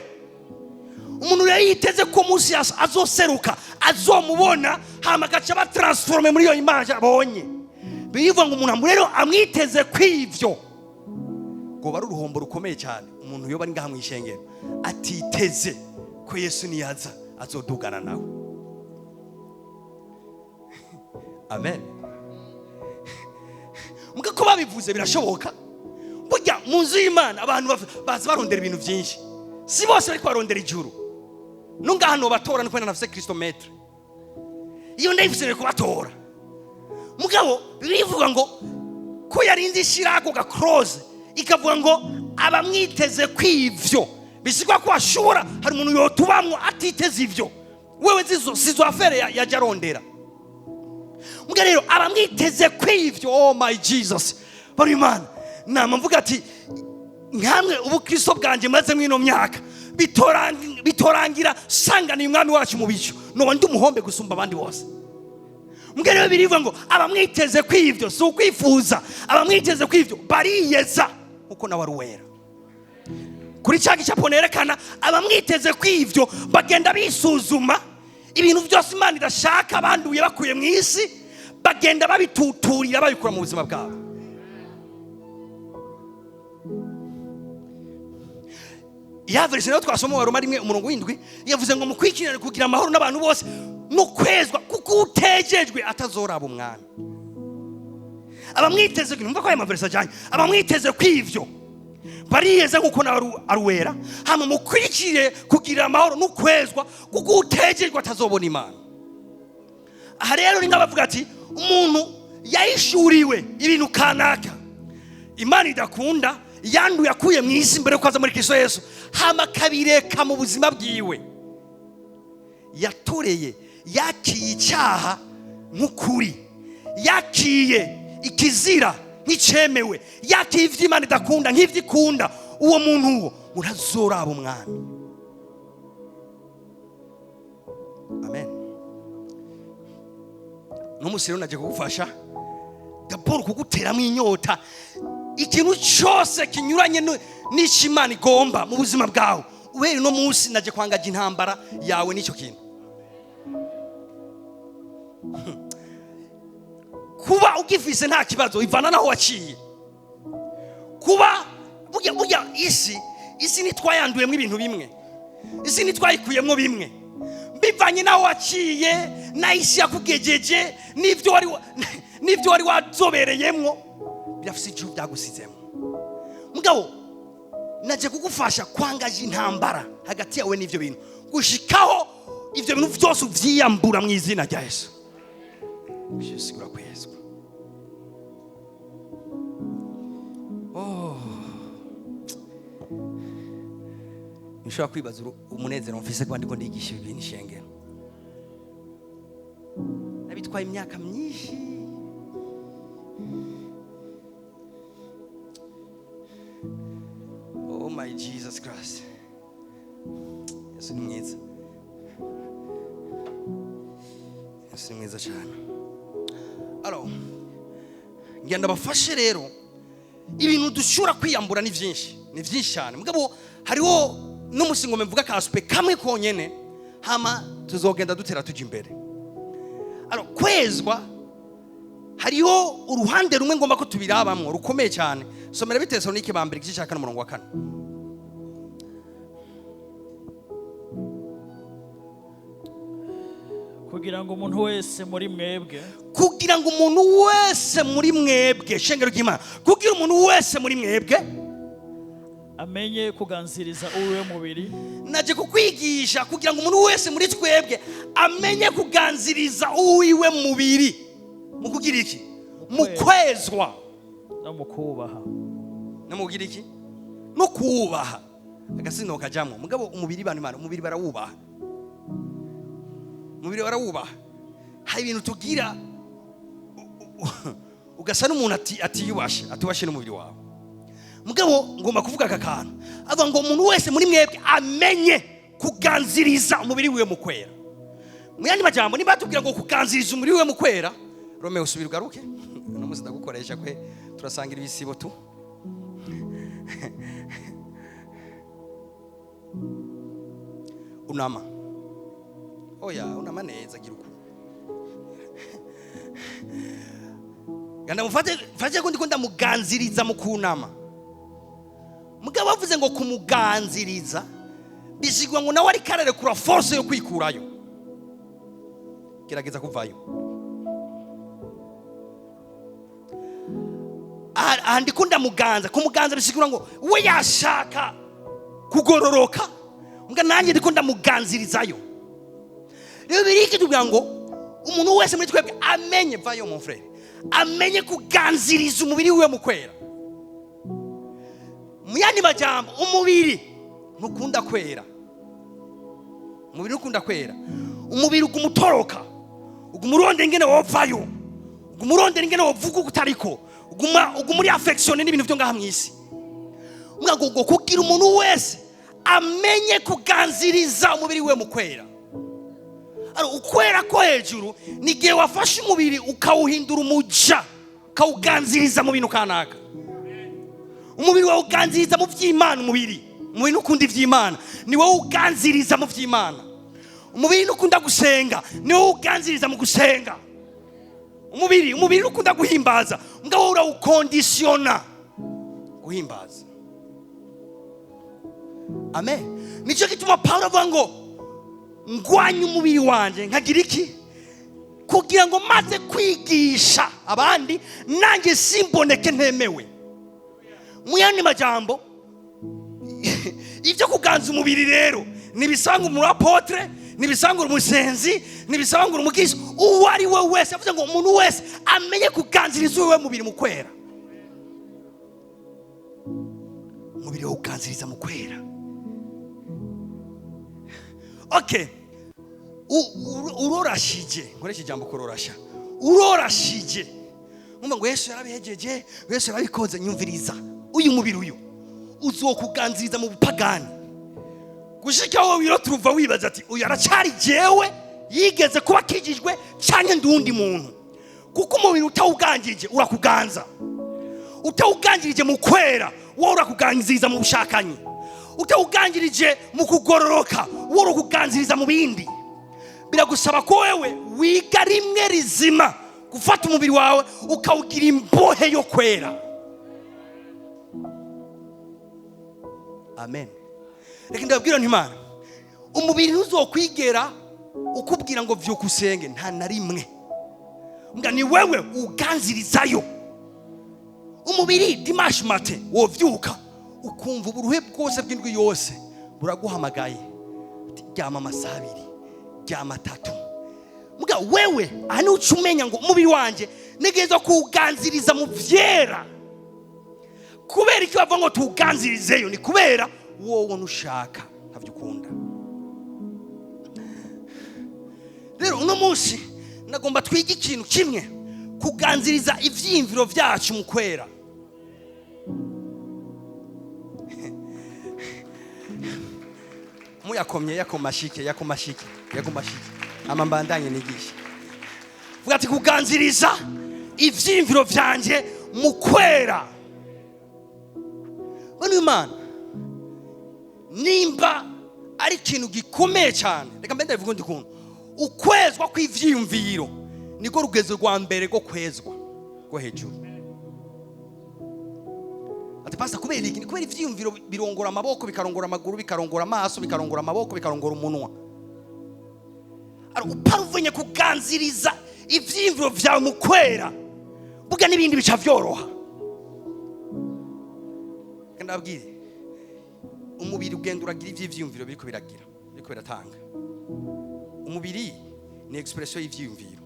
umuntu rero yiteze ko umunsi azoseruka azomubona, hama agaca aba transformé muri iyo image abonye. Bivuga ngo umuntu rero amwiteze kw'ivyo, ngo bari uruhombo rukomeye cyane. Umuntu yoba ari ngaha mu ishengero atiteze ko Yesu niyaza azodugana nawe. Amen. Mbwa ko babivuze birashoboka. Burya mu nzu y'Imana abantu baza barondera ibintu byinshi, si bose bariko barondera ijuru. Nunga hano batora nuko nafise Kristo maître, iyo ndayifise nari kubatora. Mugabo bivuga ngo ko yarinze ishira ako ga clause, ikavuga ngo abamwiteze kw'ivyo, bisigwa ko ashobora hari umuntu yotubamwo atiteze ivyo. Wewe zizo sizo affaire ya jarondera. Mbwa rero abamwiteze kw'ivyo, oh my Jesus, bari Imana nama mvuga ati nkamwe ubukristo bwanjye maze mwino myaka bitorangira sanganiye Umwami wacu mu bicu, noba ndi umuhombe gusumba abandi bose. Mbwa rero birivuga ngo abamwiteze kw'ivyo, si ukwifuza, abamwiteze kw'ivyo bariyeza kuko nawe ari uwera. Kuri cya gicapo nerekana, abamwiteze kw'ivyo bagenda bisuzuma ibintu byose Imana idashaka banduye bakuye mu isi, bagenda babituturira babikura mu buzima bwabo. Ya verse nayo twasoma wa Roma 1 umurongo w'indwi, yavuze ngo mukwikirane kugira amahoro n'abantu bose no kwezwa, kuko utejejwe atazoraba Umwami. Abamwiteze, numva ko aya maverse ajanye, abamwiteze kw'ivyo bariyeza kuko nawe ari uwera, hama mukwikire kugira amahoro no kwezwa, kuko utejejwe atazobona Imana. Aha rero ni nk'abavuga ati umuntu yahishuriwe ibintu kanaka Imana idakunda, yanduye akuye mu isi mbere yuko aza muri Kristo Yesu, hama akabireka mu buzima bwiwe, yatoreye, yakiye icyaha nk'ukuri, yakiye ikizira nk'icyemewe, yakiye ivyo Imana idakunda nk'ivyo ikunda, uwo muntu uwo murazoraba Umwami. Amen. N'umunsi rero naje kugufasha d'abord kuguteramo inyota. Ikintu cyose kinyuranye n'icyo Imana igomba mu buzima bwawe, uhereye uno munsi naje kwangaja intambara yawe n'icyo kintu. Kuba ugifise nta kibazo, ivana naho waciye. Kuba burya isi ntitwayanduyemo ibintu bimwe, isi ntitwayikuyemo bimwe, bivanye naho waciye, na isi yakugejeje, n'ibyo wari wazobereyemwo, birafise icyo byagusizemo. Mugabo naje kugufasha kwangaje intambara hagati yawe n'ivyo bintu, gushikaho ivyo bintu byose uvyiyambura mu izina rya Yesu. Yesu urakwezwa. Oh. Ntushobora kwibaza umunezero mfise kuba ndiko ndigisha ibi bintu ishengero. Nabitwaye imyaka myinshi. Oh my Jesus Christ, Yesu ni mwiza, Yesu ni mwiza cyane. Alors, ngenda bafashe rero. Ibintu dushobora kwiyambura ni byinshi, ni byinshi cyane, mugabo hariho n'umusingo mvuga ka aspect kamwe konyene, hama tuzogenda dutera tujya imbere. Alors, kwezwa hariho uruhande rumwe ngomba ko tubirabamwo rukomeye cyane. Somera Bitesalonike ba mbere igice cya 4 umurongo wa 4. Kugira ngo umuntu wese muri mwebwe, kugira ngo umuntu wese muri mwebwe, shengero ry'Imana, kugira umuntu wese muri mwebwe amenye kuganziriza uwiwe mubiri. Naje kukwigisha kugira ngo umuntu wese muri twebwe amenye kuganziriza uwiwe mubiri mu kugira iki? Mu kwezwa no mu kubaha. No mu kugira iki? No kubaha. Agasino kajamwo. Mugabo umubiri, bantu Imana, umubiri barawubaha, umubiri barawubaha. Hari ibintu tugira ugasa n'umuntu atiyubashe, atubashe n'umubiri wawe. Mugabo ngomba kuvuga aka kantu, avuga ngo umuntu wese muri mwebwe amenye kuganziriza umubiri wiwe mu kwera. Mu yandi majambo, niba tubwira ngo kuganziriza umubiri wiwe mu kwera, Romeo usubira ugaruke, uno munsi ndagukoresha kwe, turasangira ibisibo tu. Unama, oya, unama neza, gira uku ganda mufate mfate ko ndiko ndamuganziriza mu kunama. Mugabo bavuze ngo kumuganziriza bisigwa ngo nawe ariko ararekura force yo kwikurayo. Gerageza kuvayo. Aha ndiko ndamuganza. Kumuganza bisigura ngo we yashaka kugororoka, mbwa nanjye ndiko ndamuganzirizayo. Rero biriki tuvuga ngo umuntu wese muri twebwe amenye, vayo mon frère, amenye kuganziriza umubiri wiwe mu kwera. Mu yandi majambo, umubiri ntukunda kwera, umubiri ntukunda kwera, umubiri ugumutoroka, ugumurondera ingene wopfayo, ugumurondera ingene wovuga utariko, uguma uri affection n'ibintu byo ngaha mw'isi. Mbwa ngo kugira umuntu wese amenye kuganziriza umubiri wiwe mu kwera. Ari ukwera ko hejuru ni igihe wafashe umubiri ukawuhindura umuja, ukawuganziriza mu bintu kanaka. Umubiri wawe uganziriza mu by'Imana. Umubiri ntukunda iby'Imana, ni wowe uganziriza mu by'Imana. Umubiri ntukunda gusenga, ni wowe uganziriza mu gusenga. Umubiri ntukunda guhimbaza, mbwa wowe urawukondisiona guhimbaza. Amen. Nicyo gituma Paulo avuga ngo ngwanye umubiri wanje nkagira iki? Kugira ngo maze kwigisha abandi nanjye simboneke ntemewe. Mu yandi majambo, ibyo kuganza umubiri rero ntibisanga umurapotre, ntibisanga umusenzi, ntibisanga umukristo uwo ari we wese. Avuze ngo umuntu wese amenye kuganziriza uwe mubiri mu kwera. Umubiri wo kuganziriza mu kwera. Okay, urorashije, nkoresha ijambo kororasha, urorashije. Numva ngo Yesu yarabihejeje, Yesu yarabikoze. Nyumviriza, uyu mubiri uyu uzokuganziriza mu bupagani gushika wowe wiro turuva wibaza ati uyu aracari jewe yigeze kuba akijijwe canke ndundi muntu. Kuko umubiri utawugangije urakuganza, utawugangirije mu kwera wowe urakuganziriza mu bushakanyi, utawugangirije mu kugororoka wowe urakuganziriza mu bindi. Biragusaba ko wewe wiga rimwe rizima gufata umubiri wawe ukawugira imbohe yo kwera. Amen. Reka ndababwira nti Imana, umubiri ntuzokwigera ukubwira ngo vyuka usenge, nta na rimwe. Mbwa ni wewe uganzirizayo umubiri. Dimanche matin wovyuka ukumva uburuhe bwose bw'indwi yose buraguhamagaye, ati ryama amasaha abiri, ryama atatu. Mbwa wewe aha niho uca umenya ngo umubiri wanje ntegerezwa kuwuganziriza mu vyera. Kubera icyo bavuga ngo tuwuganzirizeyo ni kubera wowe ntushaka. Ntavyo ukunda. Rero uno munsi nagomba twige ikintu kimwe: kuganziriza ivyiyumviro vyacu mu kwera. Muyakomye, yakomashike, yakomashike, yakomashike, ama mbandanye nigisha. Vuga ati: "Kuganziriza ivyiyumviro vyanje mu kwera." Bano Imana, nimba ari ikintu gikomeye cyane, reka mbe ndabivuga undi kuntu: ukwezwa kw'ivyiyumviro niko rugezo rwa mbere rwo kwezwa rwo hejuru. Ati: "Pastor, kubera iki?" Ni kubera ivyiyumviro birongora amaboko, bikarongora amaguru, bikarongora amaso, bikarongora amaboko, bikarongora umunwa. Uparuvenye kuganziriza ivyiyumviro vyawe mu kwera, burya n'ibindi bica vyoroha. Reka ndababwire, umubiri ugenda uragira ivy'ivyiyumviro biriko biragira, biriko biratanga. Umubiri ni expression y'ivyiyumviro.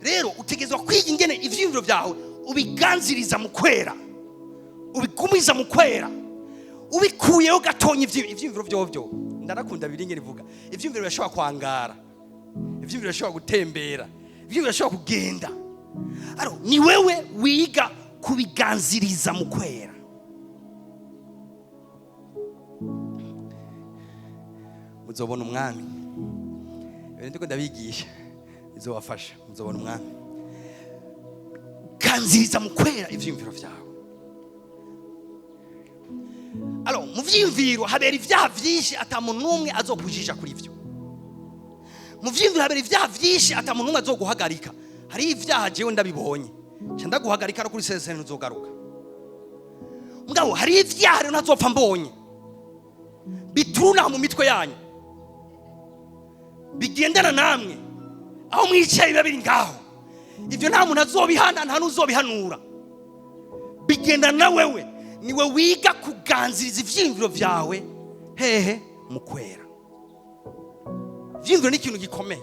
Rero utegerezwa kwiga ingene ivyiyumviro vyawe ubiganziriza mu kwera, ubigumiza mu kwera, ubikuyeho gatonya. Ivyiyumviro vyovyo, ndarakunda biri ingene ivuga: ivyiyumviro birashobora kwangara, ivyiyumviro birashobora gutembera, ivyiyumviro birashobora kugenda. Aro ni wewe wiga kubiganziriza mu kwera. Muzobona umwami. Ibintu ndiko ndabigisha bizobafasha, muzobona umwami. Ganziriza mu kwera ivyiyumviro vyawe. Alors, mu vyiyumviro habera ivyaha vyinshi ata muntu n'umwe azokujija kuri ivyo. Mu vyiyumviro habera ivyaha vyinshi ata muntu n'umwe azoguhagarika. Hari ivyaha jewe ndabibonye nca ndaguhagarika, no kuri sesene ntuzogaruka. Mugabo hari ivyaha rero ntazopfa mbonye, bituruna mu mitwe yanyu, bigendana namwe aho mwicaye, biba biri ngaho. Ibyo nta muntu azobihana, nta n'uzobihanura, bigendana na wewe. Niwe wiga kuganziriza ivyiyumviro vyawe hehe? Mu kwera. Ivyiyumviro ni ikintu gikomeye.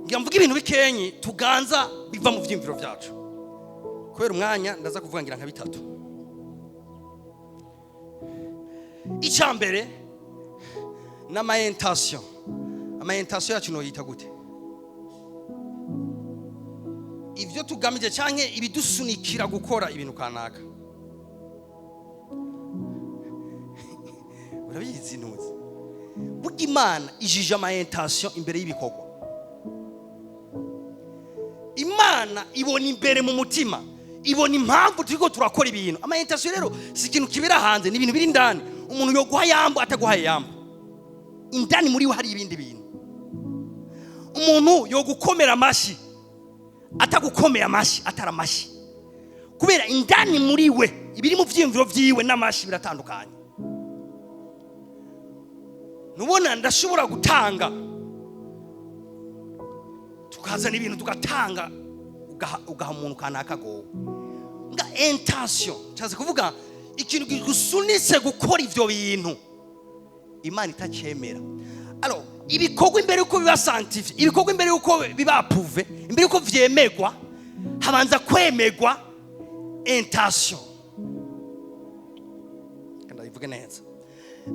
Ngira mvuge ibintu bikenyi tuganza biva mu vyiyumviro vyacu. Kubera umwanya, ndaza kuvuga ngira nka bitatu. Icya mbere n'ama intention. Ama intention yacu noyita gute? Ibyo tugamije canke ibidusunikira gukora ibintu kanaka. Urabizi, ntuzi? Burya Imana ijije ama intention imbere y'ibikorwa. Imana ibona imbere mu mutima, ibona impamvu turiko turakora ibintu. Ama intention rero si ikintu kibera hanze, ni ibintu biri indani. Umuntu yoguha yambo, ataguhaye yambo, indani muri we hari ibindi bintu. Umuntu yogukomera amashyi, atagukomeye amashyi, atari amashyi, kubera indani muri we ibiri mu vyiyumviro vyiwe n'amashyi biratandukanye. Nubona ndashobora gutanga, tukazana ibintu tugatanga, ugaha umuntu kanaka gowe nga intention, cyaza kuvuga ikintu kigusunitse gukora ivyo bintu, Imana itacemera. Alors, ibikorwa imbere yuko biba sanctifié, ibikorwa imbere yuko biba approuvé, imbere yuko vyemegwa, habanza kwemegwa intention. Ndabivuge neza: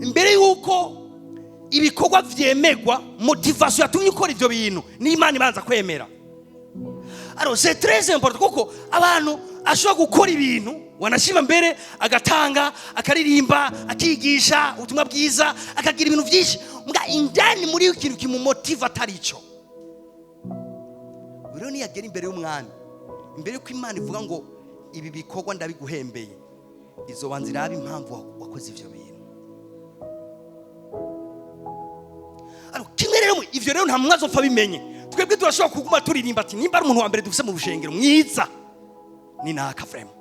imbere yuko ibikorwa vyemegwa, motivation yatumye ukora ivyo bintu ni Imana ibanza kwemera. Alors, c'est très important, kuko abantu ashobora gukora ibintu, wanashima mbere, agatanga, akaririmba, akigisha ubutumwa bwiza, akagira ibintu byinshi, mbwa indani muri yo ikintu kimumotiva atari ico. Rero niyagera imbere y'umwami, imbere y'uko Imana ivuga ngo ibi bikorwa ndabiguhembeye, izobanza irabe impamvu wakoze ivyo bintu. Ariko kimwe rero, ivyo rero nta muntu azopfa abimenye. Twebwe turashobora kuguma turirimba ati: "Nimba ari umuntu wa mbere dufise mu rushengero mwiza ni naka, vraiment."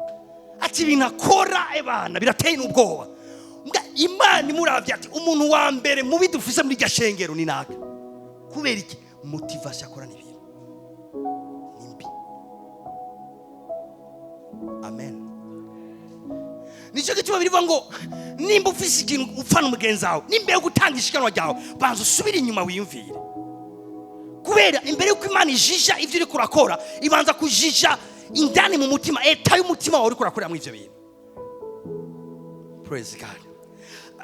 Ati: "Ibintu akora, ebana, birateye n'ubwoba." Mbwa Imana imuravye ati: "Umuntu wa mbere mubi dufise muri irya shengero ni naka." Kubera iki? Motivation akorana ibintu ni mbi. Amen. Nicyo gituma birivuga ngo nimba ufise ikintu upfana umugenzi wawe, nimba yo gutanga ishikanwa ryawe, banza usubire inyuma wiyumvire. Kubera imbere y'uko Imana ijija ibyo uriko urakora, ibanza kujija indani mu mutima, état y'umutima wawe uriko urakoreramo ivyo bintu. Praise God.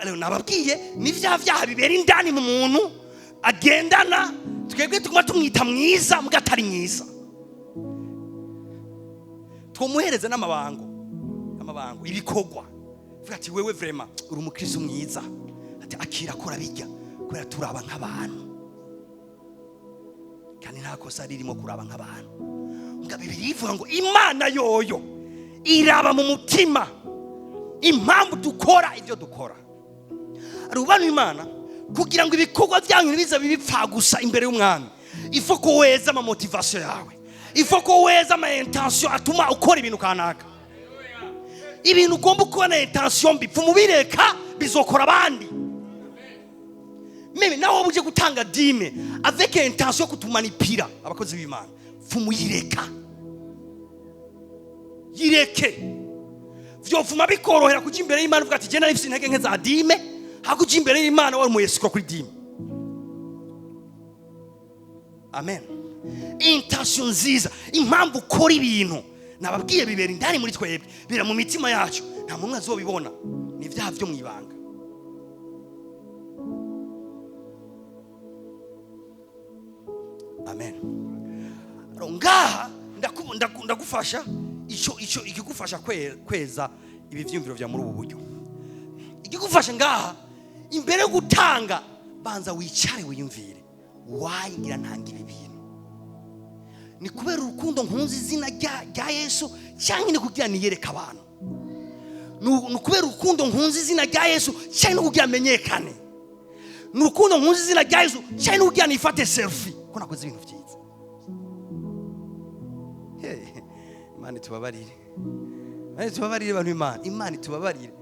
Rero nababwiye ni vya vyaha bibera indani mu muntu agendana, twebwe tuguma tumwita mwiza muga atari mwiza. Twomuhereza n'amabango, amabango, ibikorwa. Vuga ati: "Wewe vraiment uri umukristo mwiza." Ati: "Akira, akora bijya kubera turaba nk'abantu." Kandi nta kosa ririmo kuraba nk'abantu. Muga Bibiliya ivuga ngo Imana yoyo iraba mu mutima, impamvu dukora ibyo dukora. Rubano Imana kugira ngo ibikorwa byanyu ntibize bibipfa gusa imbere y'Umwami, il faut ko weza ama motivation yawe, il faut ko weza ama intention atuma ukora ibintu kanaka. Ibintu ugomba kubona intention mbi, pfuma ubireka, bizokora abandi. Même nawe uje gutanga dîme avec intention yo kutumanipira abakozi b'Imana, pfuma uyireka, yireke. Vyovuma bikorohera kuja imbere y'Imana uvuga ati: "Je nari mfise intege nke za dîme", hako uja imbere y'Imana wari umuyesiko kuri dîme. Amen. Intention nziza, impamvu ukora ibintu, nababwiye bibera indani muri twebwe, bibera mu mitima yacu, nta muntu azobibona, ni ibyaha byo mu ibanga. Amen. Rero ngaha ndagufasha ico ikigufasha kweza ibi vyumviro vya muri ubu buryo. Ikigufasha ngaha, imbere yo gutanga, banza wicare wiyumvire: "Why ngira ntanga ibi bintu? Ni kubera urukundo nkunze izina rya Yesu, cyangwa ni kugira niyereke abantu? Ni ukubera urukundo nkunze izina rya Yesu, cyangwa ni kugira menyekane? Ni urukundo nkunze izina rya Yesu, cyangwa ni kugira nifate selfie ko nakoze ibintu byiza?" Hey, Imana itubabarire, Imana itubabarire, abantu Imana, Imana itubabarire.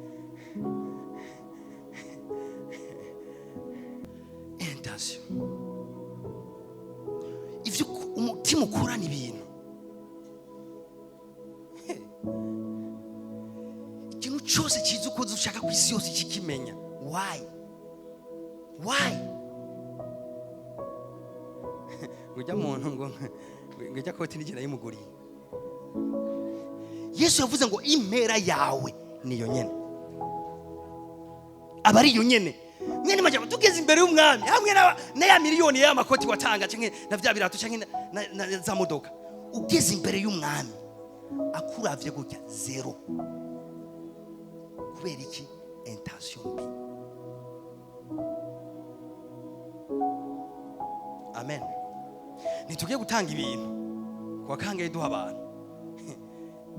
Intention, ivyo umutima ukorana ibintu. Hey. Ikintu cyose cyiza ukoze ushaka ku isi yose kikimenya. Why? Why? Ngo ujya muntu ngo ijya koti nigera yimuguriye. Yesu yavuze ngo impera yawe niyo nyene, aba ari iyo nyene. Mwene majambo, tugeze imbere y'Umwami hamwe na ya miliyoni y'amakoti watanga, canke na vya birato, canke na za modoka, ugeze imbere y'Umwami akuravye gutya, zéro. Kubera iki? Intention mbi. Amen. Ntitugiye gutanga ibintu kuwa kangahe duha abantu,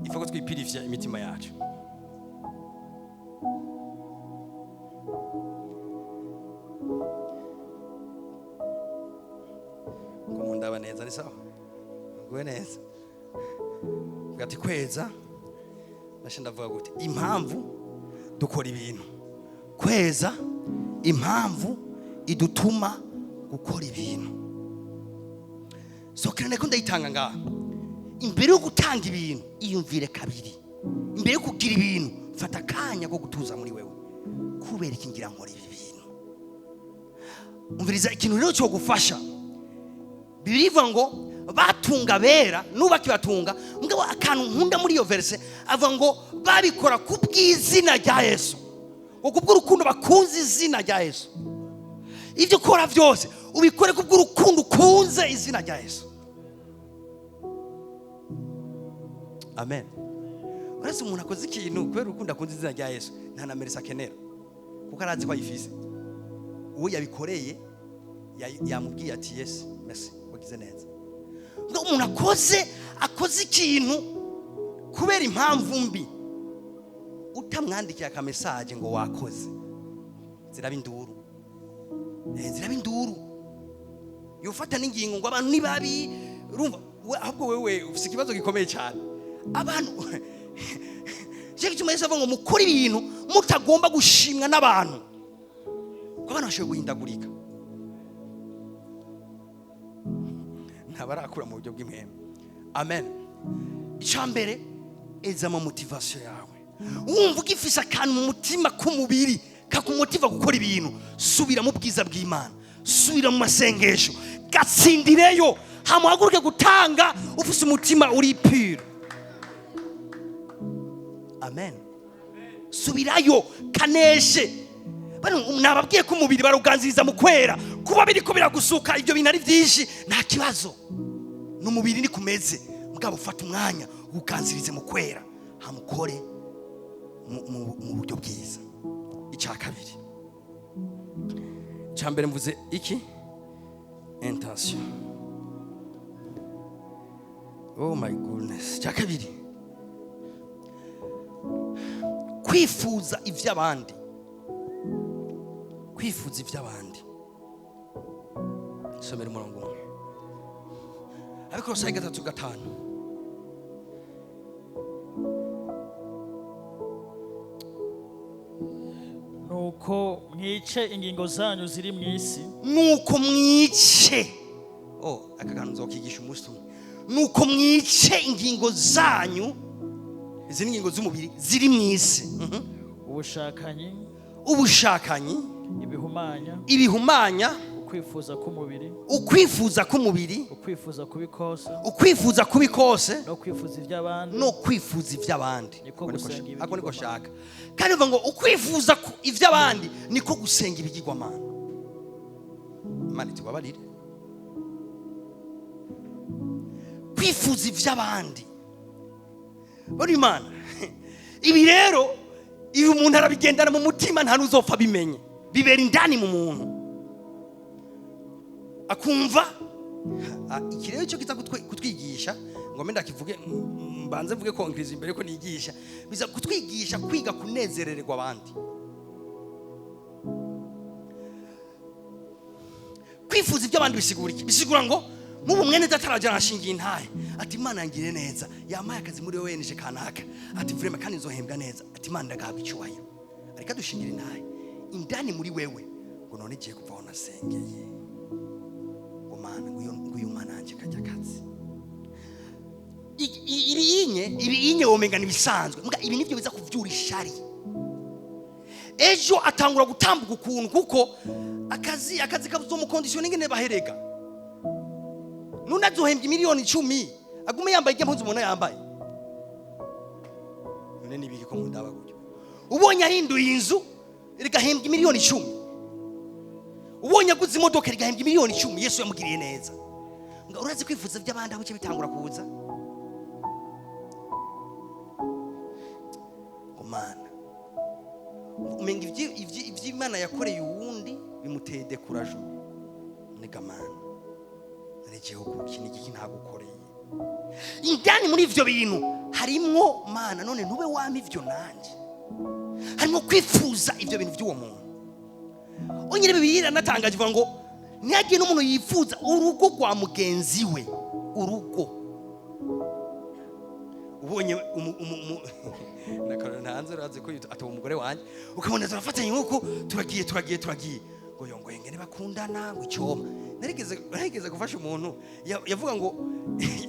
ifa ko twipirivya imitima yacu. Ko mundaba neza, ni sawa, nguwe neza. Vuga ati kweza nashe. Ndavuga gute? Impamvu dukora ibintu, kweza impamvu idutuma gukora ibintu. So kandi ko ndayitanga ngaha, imbere yo gutanga ibintu iyumvire kabiri. Imbere yo kugira ibintu, fata akanya ko gutuza muri wewe: "Kubera iki ngira nkora ibi bintu?" Umviriza, ikintu rero cyo gufasha, birivuga ngo batunga bera n'ubakibatunga. Mugabo akantu nkunda muri iyo verse, avuga ngo babikora ku bw'izina rya Yesu, ngo kubw'urukundo bakunze izina rya Yesu. Ibyo ukora byose ubikore kubw'urukundo ukunze izina rya Yesu. Amen. Uretse umuntu akoze ikintu kubera urukundo akunze izina rya Yesu, nta na merci akenera, kuko arazi ko ayifise. Uwo yabikoreye yamubwiye ati: "Yes, merci, wagize neza." Ngo umuntu akoze ikintu kubera impamvu mbi, utamwandikiye aka message ngo wakoze, ziraba induru. Ziraba induru. Yofata n'ingingo ngo abantu ni babi. Urumva ahubwo wewe ufite ikibazo gikomeye cyane. Abantu cyo gituma Yesu avuga ngo mukore ibintu mutagomba gushimwa n'abantu, ko abantu bashoboye guhindagurika, ntabarakura mu buryo bw'impwemu. Amen. Icya mbere, eza ama motivation yawe. Wumva ugifise akantu mu mutima k'umubiri kakumutiva gukora ibintu, subira mu bwiza bw'Imana, subira mu masengesho, gatsindireyo, hamuhaguruke gutanga ufise umutima uri pure. Amen. Subirayo, kaneshe. Bano nababwiye ko umubiri baruganziriza mu kwera. Kuba biriko biragusuka ibyo bintu ari byinshi, nta kibazo, n'umubiri ni kumeze. Mugabo ufata umwanya uganzirize mu kwera, hamukore mu buryo bwiza. Icya kabiri, icya mbere mvuze iki? Intention. Oh my goodness. Icya kabiri, kwifuza iby'abandi, kwifuza iby'abandi. Somera umurongo umwe, Abikorosayi 3:5. Nuko mwice ingingo zanyu ziri mu isi. Nuko mwice, oh, aka kantu nzokigisha umunsi umwe. Nuko mwice ingingo zanyu, izi ni ingingo z'umubiri ziri mu isi. Ubushakanyi, Ubushakanyi, ibihumanya, ibihumanya, ukwifuza k'umubiri, ukwifuza k'umubiri, ukwifuza kubi kose, ukwifuza kubi kose, no kwifuza iby'abandi. No kwifuza iby'abandi. Niko Ako gusenga ako niko ibigirwamana. shaka. Kandi bivuga ngo ukwifuza iby'abandi niko gusenga ibigirwamana. Imana itubabarire. Kwifuza iby'abandi bari Imana. Ibi rero, ibi umuntu arabigendana mu mutima, nta n'uzopfa abimenye. Bibera indani mu muntu, akumva. Iki rero cyo kiza kutwigisha ngo mbe ndakivuge, mbanze mvuge conclusion imbere ko nigisha. Biza kutwigisha kwiga kunezerererwa abandi. Kwifuza ibyo abandi bisigura iki? Bisigura ngo nk'ubu mwene data arajya arashingiye intahe, ati: "Imana yangiriye neza, yampaye akazi muri ONG kanaka," ati: "Vraiment, kandi nzohembwa neza," ati: "Imana ndagahabwa icyubahiro." Ariko adushingira intahe, indani muri wewe ngo: "None igiye kuva aho nasengeye ngo Mana, ngo uyu mwana wanjye kajya akazi." Ibi inye womenga nibisanzwe. Mbwa ibi nivyo biza kuvyura ishari. Ejo atangura gutambuka ukuntu, kuko akazi kazomu conditionne ingene baherega. None azohembwa 10 miliyoni agume yambaye irya mpuzu ubona yambaye? None nibiki ko mundaba gutyo? Ubonye ahinduye inzu rigahembwa 10 miliyoni, ubonye aguze imodoka rigahembwa 10 miliyoni, Yesu yamugiriye neza. Ngo urazi kwifuza by'abandi aho bice bitangura kuza ngo: "Mana," umenga ivy'Imana yakoreye uwundi bimuteye découragement. Nega Mana, none igihugu iki ni igiki ntagukoreye? Indani muri ivyo bintu harimwo: "Mana, none ntube wampa ivyo nanjye?" Harimo kwifuza ivyo bintu by'uwo muntu. Onyine Bibiliya iranatangaje, ivuga ngo ntihagire n'umuntu yifuza urugo rwa mugenzi we. Urugo ubonye nakarora ntanze, urazi ko ataba umugore wanjye, ukabona turafatanye nk'uko turagiye, turagiye, turagiye, ngo yongo ngene bakundana, ngo icyoma. Narigeze gufasha umuntu yavuga ngo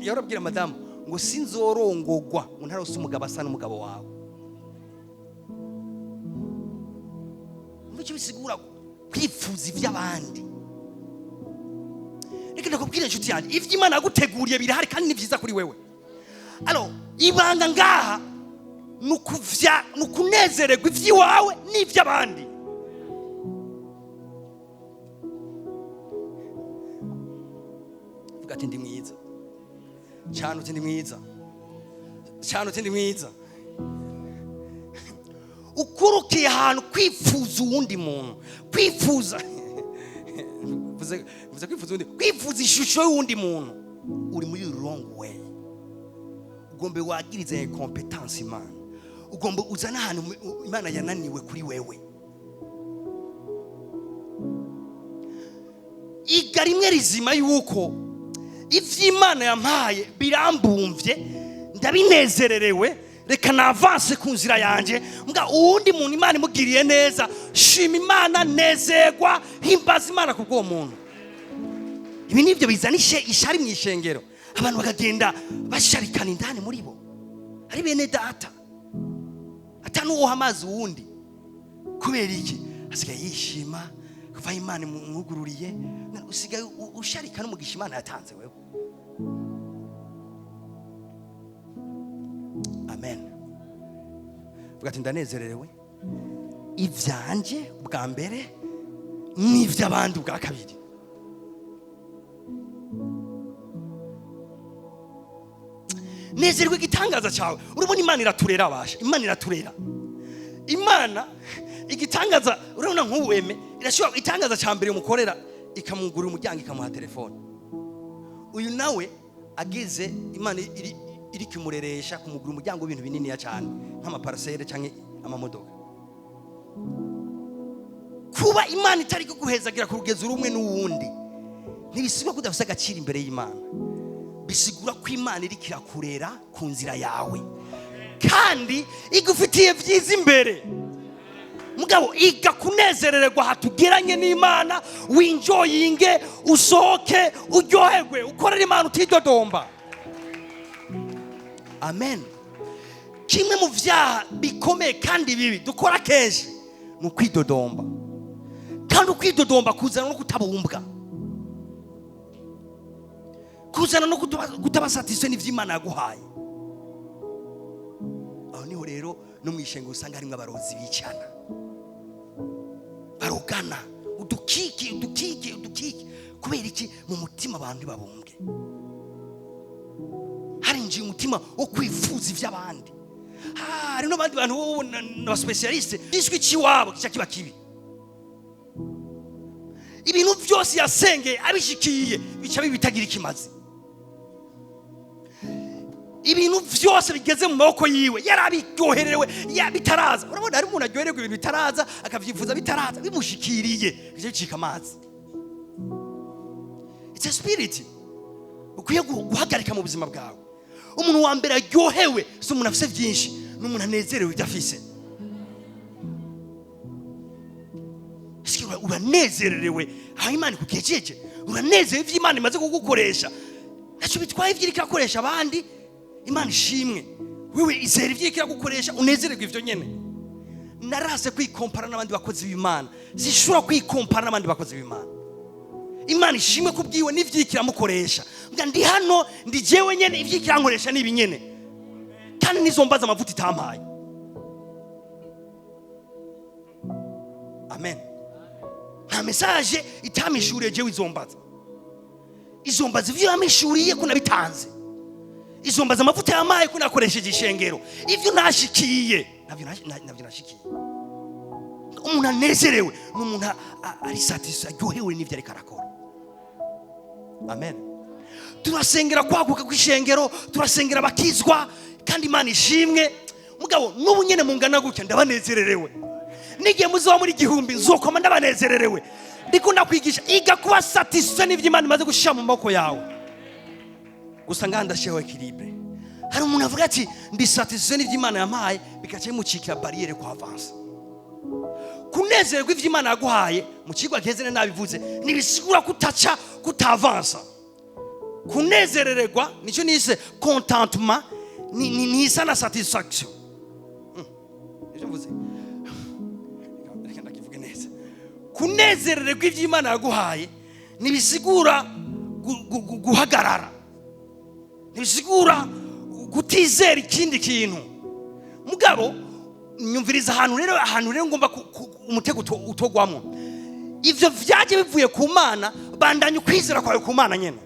yarabwira madamu ngo: "Sinzorongogwa ngo ntarose umugabo asa n'umugabo wawe." Umva icyo bisigura kwifuza iby'abandi. Reka ndakubwira, inshuti yanjye, ibyo Imana yaguteguriye birahari kandi ni byiza kuri wewe. Alors ibanga ngaha ni ukuvya, ni ukunezererwa iby'iwawe n'iby'abandi. Vuga ati: "Ndi mwiza cyane." Uti: "Ndi mwiza cyane." Uti: "Ndi mwiza." Ukurukiye ahantu kwifuza uwundi muntu, kwifuza, mvuze kwifuza uwundi, kwifuza ishusho y'uwundi muntu, uri muri wrong way. Ugomba wagirize incompétence Imana, ugomba uzane ahantu Imana yananiwe kuri wewe. Iga rimwe rizima yuko ivy'Imana yampaye birambumvye, ndabinezererewe, reka navanse ku nzira yanje. Mbwa uwundi muntu Imana imugiriye neza, shima Imana, nezerwa, himbaza Imana ku bw'uwo muntu. Ibi nibyo bizana ishari mu ishengero, abantu bakagenda basharikana indani muri bo, ari bene data, atanuwoha amazi uwundi. Kubera iki? Asigaye yishima kuva aho Imana imwugururiye. Usigaye usharika n'umugisha Imana yatanze wewe. Amen. Vuga ati: "Ndanezerewe ivyanje bwa mbere n'ivy'abandi ubwa kabiri." Nezerwa igitangaza cyawe. Urabona, Imana iraturera, abasha. Imana iraturera. Imana igitangaza, urabona nk'ubu eme irashobora itangaza cya mbere umukorera, ikamugurira umuryango, ikamuha telefone. Uyu nawe ageze, Imana iri kumureresha kumugura umuryango w'ibintu bininiya cyane, nk'amaparcelle cyangwa amamodoka. Kuba Imana itari kuguhezagira ku rugezo rumwe n'uwundi ntibisigura ko udafite agaciro imbere y'Imana. Bisigura ko Imana iri kirakurera ku nzira yawe kandi igufitiye byiza imbere. Mugabo iga kunezerererwa hatugeranye n'Imana, winjoyinge, usohoke, uryoherwe, ukorere Imana utidodomba. Amen. Kimwe mu byaha bikomeye kandi bibi dukora kenshi ni ukwidodomba, kandi ukwidodomba kuzana no kutabumbwa, kuzana no kutaba satisfait n'ivy'Imana yaguhaye. Aho niho rero no mu ishengo usanga harimo abarozi bicana, barogana udukiki, udukiki, udukiki. Kubera iki? Mu mutima abantu ntibabumbwe, harinjiye umutima wo kwifuza iby'abandi. Hari n'abandi bantu bo n'abaspécialiste, ijwi cy'iwabo kica kiba kibi. Ibintu byose yasengeye abishikiye bica bitagira ikimazi. Ibintu byose bigeze mu maboko yiwe yarabiryoherewe bitaraza. Urabona, hari umuntu aryohererwa ibintu bitaraza, akabyifuza bitaraza, bimushikiriye bica bicika amazi. It's a spirit ukwiye guhagarika mu buzima bwawe. Umuntu wa mbere aryohewe si umuntu afise byinshi, ni umuntu anezerewe ibyo afise. Ese uranezerewe aho Imana ikugejeje? Uranezerewe ibyo Imana imaze kugukoresha? Ntacyo bitwaye ibyo iriko irakoresha abandi. Imana ishimwe. Wewe izera ibyo iriko iragukoresha, unezererwe ivyo nyene. Narase kwikompara n'abandi bakozi b'Imana. Sishobora kwikompara n'abandi bakozi b'Imana. Imana ishimwe kubwiwe n'ivyo iriko iramukoresha. Mbwa ndi hano, ndi jewe nyene, ivyo iriko irankoresha ni ibi nyene, kandi nizombaza amavuta itampaye. Amen. Nta message itamishuriye jewe izombaza. Izombaza ivyo yamishuriye ko nabitanze, izombaza amavuta yamaye ko nakoresheje ishengero. Ivyo nashikiye navyo nashikiye. Umuntu anezerewe ni umuntu ari satisfait, aryohewe n'ivyo ariko arakora. Amen. Turasengera kwaguka kw'ishengero, turasengera abakizwa, kandi Imana ishimwe. Mugabo n'ubu nyene mungana gutya ndabanezererewe. N'igihe muzoba muri 1000 nzokoma ndabanezererewe. Ndiko ndakwigisha, iga kuba satisfait n'ivyo Imana imaze gushira mu maboko yawe. Gusa ngaha ndashyiraho équilibre. Hari umuntu avuga ati: "Ndi satisfait n'ivyo Imana yampaye", bigaca bimucikira barrière kwa avancer. Kunezerwa ivyo Imana yaguhaye, mu kigo giheze nabivuze, ntibisigura kutaca kutavansa. Kunezerererwa nicyo nise contentement, ni isa na satisfaction. Nicyo mvuze, reka ndakivuge neza. Kunezerererwa ivyo Imana yaguhaye ntibisigura guhagarara, ntibisigura kutizera ikindi kintu. Mugabo nyumviriza ahantu rero ngomba umutego utogwamwo. Ivyo vyaje bivuye ku Mana, bandanya ukwizera kwawe ku Mana nyene.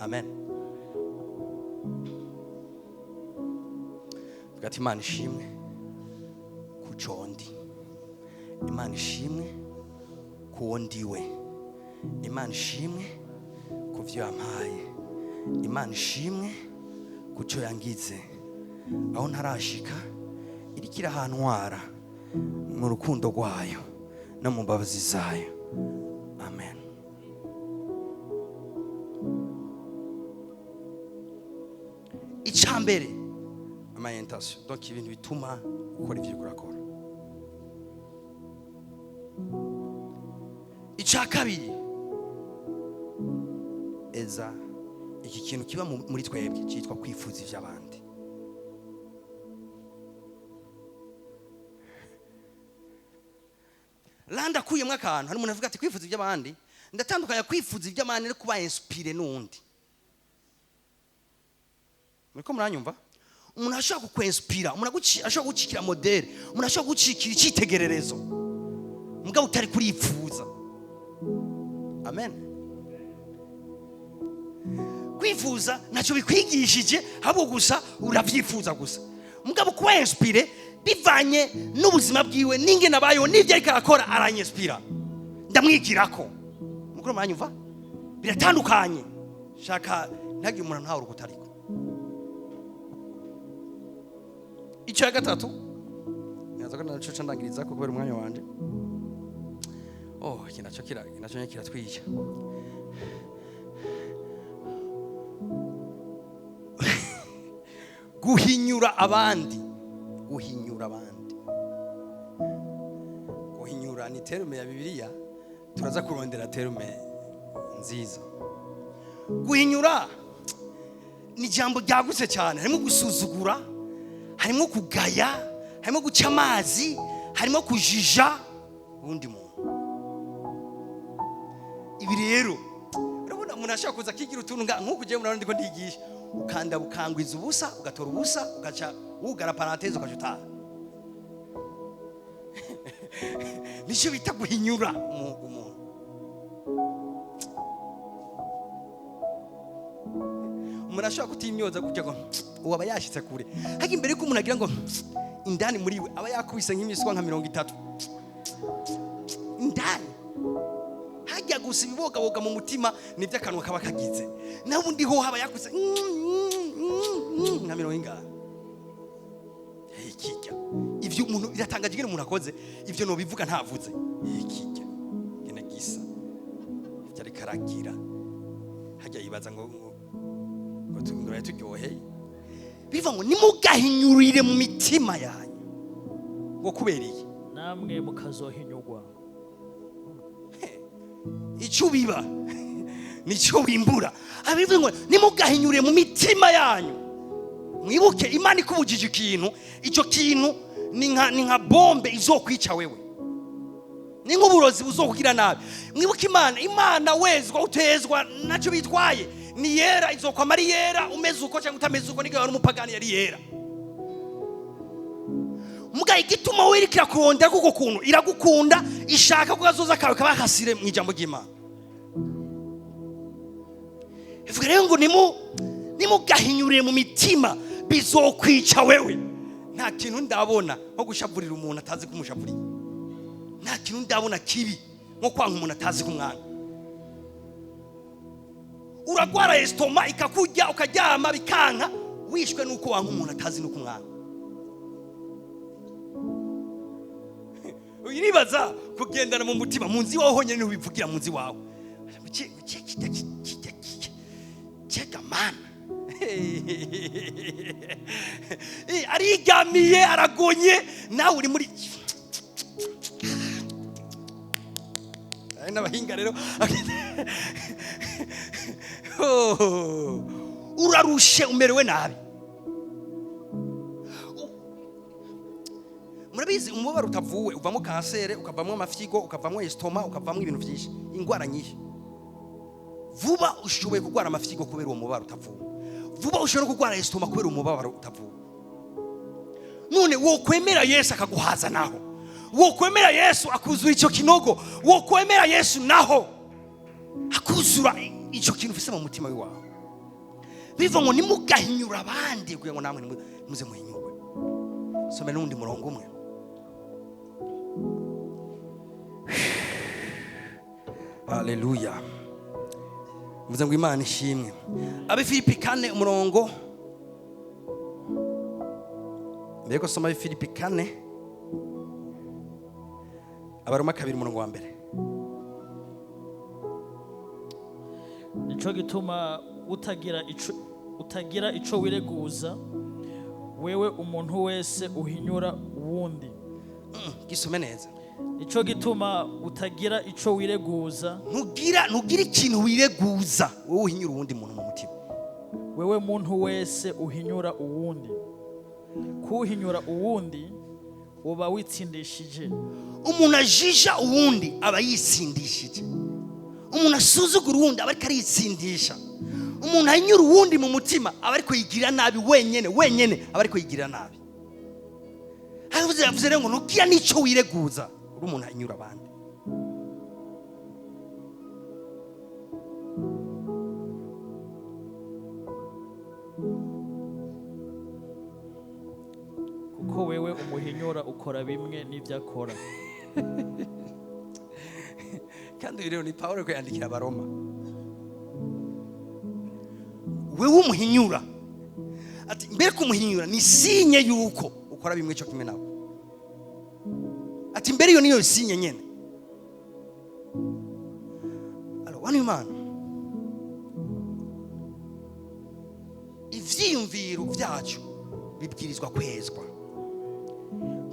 Amen. Vuga ati: "Imana ishimwe ku condi, Imana ishimwe kuwo ndiwe, Imana ishimwe ku vyo yampaye, Imana ishimwe ku cyo yangize. Aho ntarashika iriko irahantwara mu rukundo rwayo no mu mbabazi zayo." Amen. Icambere, ama intention, donc ibintu bituma ukora ivyo uriko urakora. Icya kabiri, eza iki kintu kiba muri twebwe cyitwa kwifuza iby'abandi. Landa akuyemo akantu. Hari umuntu avuga ati: "Kwifuza iby'abandi." Ndatandukanya kwifuza iby'abandi no kuba inspiré n'undi. Muriko muranyumva? Umuntu ashobora kukwinspira, umuntu ashobora gucikira modèle, umuntu ashobora gucikira icyitegererezo, mugabo utari kuripfuza. Amen. Kwifuza ntacyo bikwigishije, ahubwo gusa urabyifuza gusa. Mugabo kuba inspiré bivanye n'ubuzima bwiwe n'ingene abayeho n'ibyo ariko arakora, aranyinspira, ndamwigirako. Mukuru, mwanyumva? Biratandukanye. Shaka ntagire umuntu ntawe urukutariko. Icyo ya gatatu naza ko naco ca ndangiriza ko kubera umwanya wanje. Oh, iki naco kira, naco nyene kiratwica. Guhinyura abandi, guhinyura abandi, guhinyura ni terme ya Bibiliya, turaza kurondera terme nziza. Guhinyura ni ijambo ryagutse cyane, harimo gusuzugura, harimo kugaya, harimo guca amazi, harimo kujija uwundi muntu. Ibi rero urabona umuntu ashobora kuza akigira utuntu nk'uko ugiye murabona ndiko ndigisha, ukanda bukangwiza ubusa, ugatora ubusa, ugaca wugara parenthèse, ugaca utaha. Nicyo bita guhinyura umuntu. Umuntu ashobora kutimyoza gutya ngo uwo aba yashitse kure, ariko imbere yuko umuntu agira ngo indani muri we aba yakubise nk'imiswa nka 30 indani, hajya gusa ibibogaboga mu mutima nibyo akanwa kaba kagize, naho ubundi ho haba yakubise nka mirongo ingahe. Ikijya ivyo umuntu biratangaje ingene umuntu akoze ivyo nobivuga ntavuze. Ikijya ngene gisa ivyo ariko aragira, hajya yibaza ngo ngo turyoheye. Biva ngo nimugahinyurire mu mitima yanyu, ngo kubera iki? Namwe mukazohinyurwa. Icyo biba nicyo wimbura. Abivuze ngo nimugahinyurire mu mitima yanyu. Mwibuke Imana ikubujije ikintu, icyo kintu ni nka bombe izokwica wewe, ni nk'uburozi buzokugira nabi. Mwibuke Imana wezwa utezwa nacyo bitwaye, ni yera, izokwama ari yera, umeze uko cyangwa utameze uko, n'igihe wari umupagani yari yera. Muga igituma wirikira kurondera kuko kuntu iragukunda, ishaka ko kazoza kawe kaba kasire mu ijambo ry'Imana. Ivuga rero ngo nimugahinyurire mu mitima bizokwica wewe. Nta kintu ndabona nko gushavurira umuntu atazi kumushavurira, nta kintu ndabona kibi nko kwanga umuntu atazi kumwanga. Uragwara estoma ikakujya ukaryama bikanka, wishwe nuko wanga umuntu atazi no kumwanga. Uribaza kugendana mu mutima mu nzi wawe honyine ntiwivugira mu nzi wawe. Mana arigamiye aragonye, nawe uri muri n'abahinga rero. Urarushe umerewe nabi. Murabizi umubabaro utavuwe uvamo kansere, ukavamo amafyigo, ukavamo estoma, ukavamo ibintu byinshi, ingwara nyinshi. Vuba ushoboye kurwara amafyigo kubera uwo mubabaro utavuwe, vuba ushobora kurwara estoma kubera umubabaro utavuwe. None wokwemera Yesu akaguhaza naho, wokwemera Yesu akuzura icyo kinogo, wokwemera Yesu naho akuzura icyo kintu ufise mu mutima wawe. Biva ngo nimugahinyura abandi kugira ngo namwe muze muhinyurwe. Some n'undi murongo umwe. Haleluya. Mvuze ngo Imana ishimwe. Abefilipi 4 umurongo. Mbere ko soma Abefilipi 4, Abaroma 2 umurongo wa mbere. Nico gituma utagira ico wireguza, wewe umuntu wese uhinyura uwundi. Gisome neza. Nico gituma utagira ico wireguza. Ntugira ikintu wireguza, wewe uhinyura uwundi muntu mu mutima. Wewe muntu wese uhinyura uwundi, kuhinyura uwundi uba witsindishije. Umuntu ajija uwundi aba yitsindishije, umuntu asuzugura uwundi aba ariko aritsindisha. Umuntu ahinyura uwundi mu mutima aba ariko yigirira nabi wenyene, wenyene aba ariko yigirira nabi. Yavuze, yavuze rero ngo ntugira n'icyo wireguza uri umuntu ahinyura abandi. Kuko wewe umuhinyura ukora bimwe n'ibyo akora. Kandi uyu rero ni Pawulo ariko yandikira Abaroma. Wewe umuhinyura, ati mbere kumuhinyura ni signe yuko ukora bimwe cyo kimwe nawe. Ati mbere iyo niyo signe nyene. Alors wani Imana, ivyiyumviro vyacu bibwirizwa kwezwa,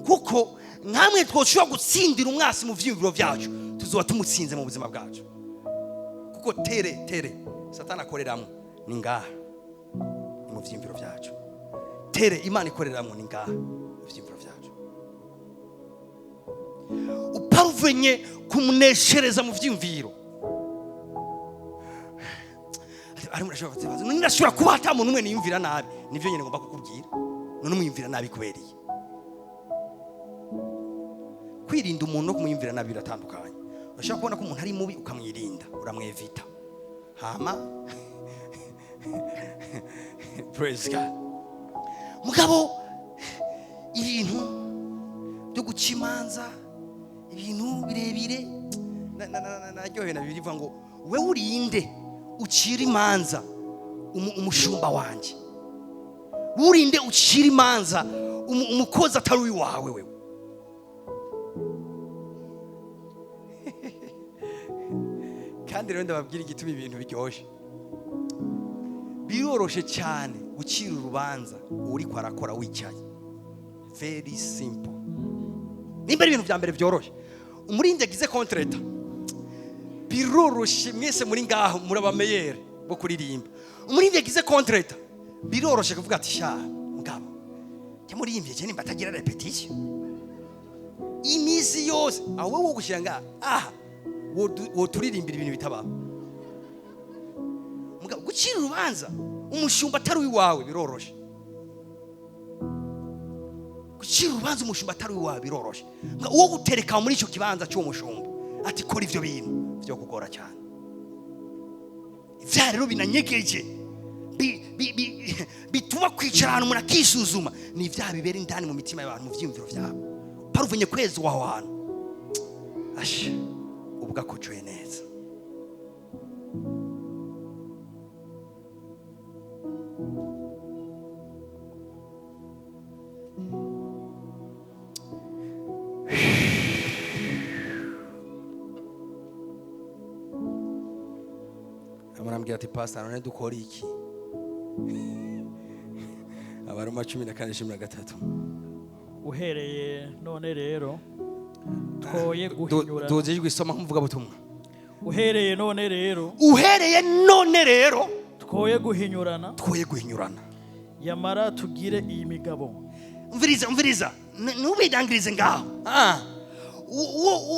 kuko nkamwe twoshobora gutsindira umwasi mu vyiyumviro vyacu, tuzoba tumutsinze mu buzima bwacu. Kuko tere tere Satani akoreramwo ni ngaha, ni mu vyiyumviro vyacu. Tere Imana ikoreramwo ni ngaha, mu vyiyumviro vyacu. Uparuvenye kumuneshereza mu vyiyumviro. Arimo arashobora kubaza, none ndashobora kuba ata muntu umwe niyumvira nabi? Nivyo nyene ngomba kukubwira. None umwiyumvira nabi kubera iki? Kwirinda umuntu no kumwiyumvira nabi biratandukanye. Urashobora kubona ko umuntu ari mubi ukamwirinda, uramwevita. Hama praise God. Mugabo ibintu byo guca imanza, ibintu birebire, naryohewe na Bibiliya ivuga ngo wewe urinde ucira imanza umushumba wanje, urinde ucira imanza umukozi atari uwawe wewe. Kandi rero ndababwira igituma ibintu biryoshe. Biroroshe cyane gucira urubanza uriko arakora wicaye. Very simple. Nimba ari ibintu vya mbere vyoroshe, umurindi agize contretemps, biroroshe. Mwese muri ngaho muri abameyere bo kuririmba. Umurindi agize contretemps, biroroshe kuvuga ati sha mugabo jya muririmbye je nimba atagira répétition iminsi yose, aho wowe wogushira ngaha aha woturirimbira ibintu bitabaho. Mugabo gucira urubanza umushumba atari uwawe biroroshe. Gucira urubanza umushumba atari uwawe biroroshe. Mugabo uwo gutereka muri ico kibanza cy'uwo mushumba ati kora ivyo bintu vyo kugora cyane. Ivyaha rero binanyegeje bituma kwicara ahantu umuntu akisuzuma, ni ivyaha bibera indani mu mitima y'abantu, mu vyiyumviro vyabo. Paruvunye kwezi waho hantu asha ubwakocoye neza. Amurambwira ati pastor none dukora iki? Abaroma 14:13. Uhereye none rero twoye guhinyura. Duze ijwi isoma nk'umuvuga butumwa. Uhereye none rero, uhereye none rero twoye guhinyurana, twoye guhinyurana, yamara tugire iyi migabo. Umviriza, umviriza, ntubidangirize ngaho.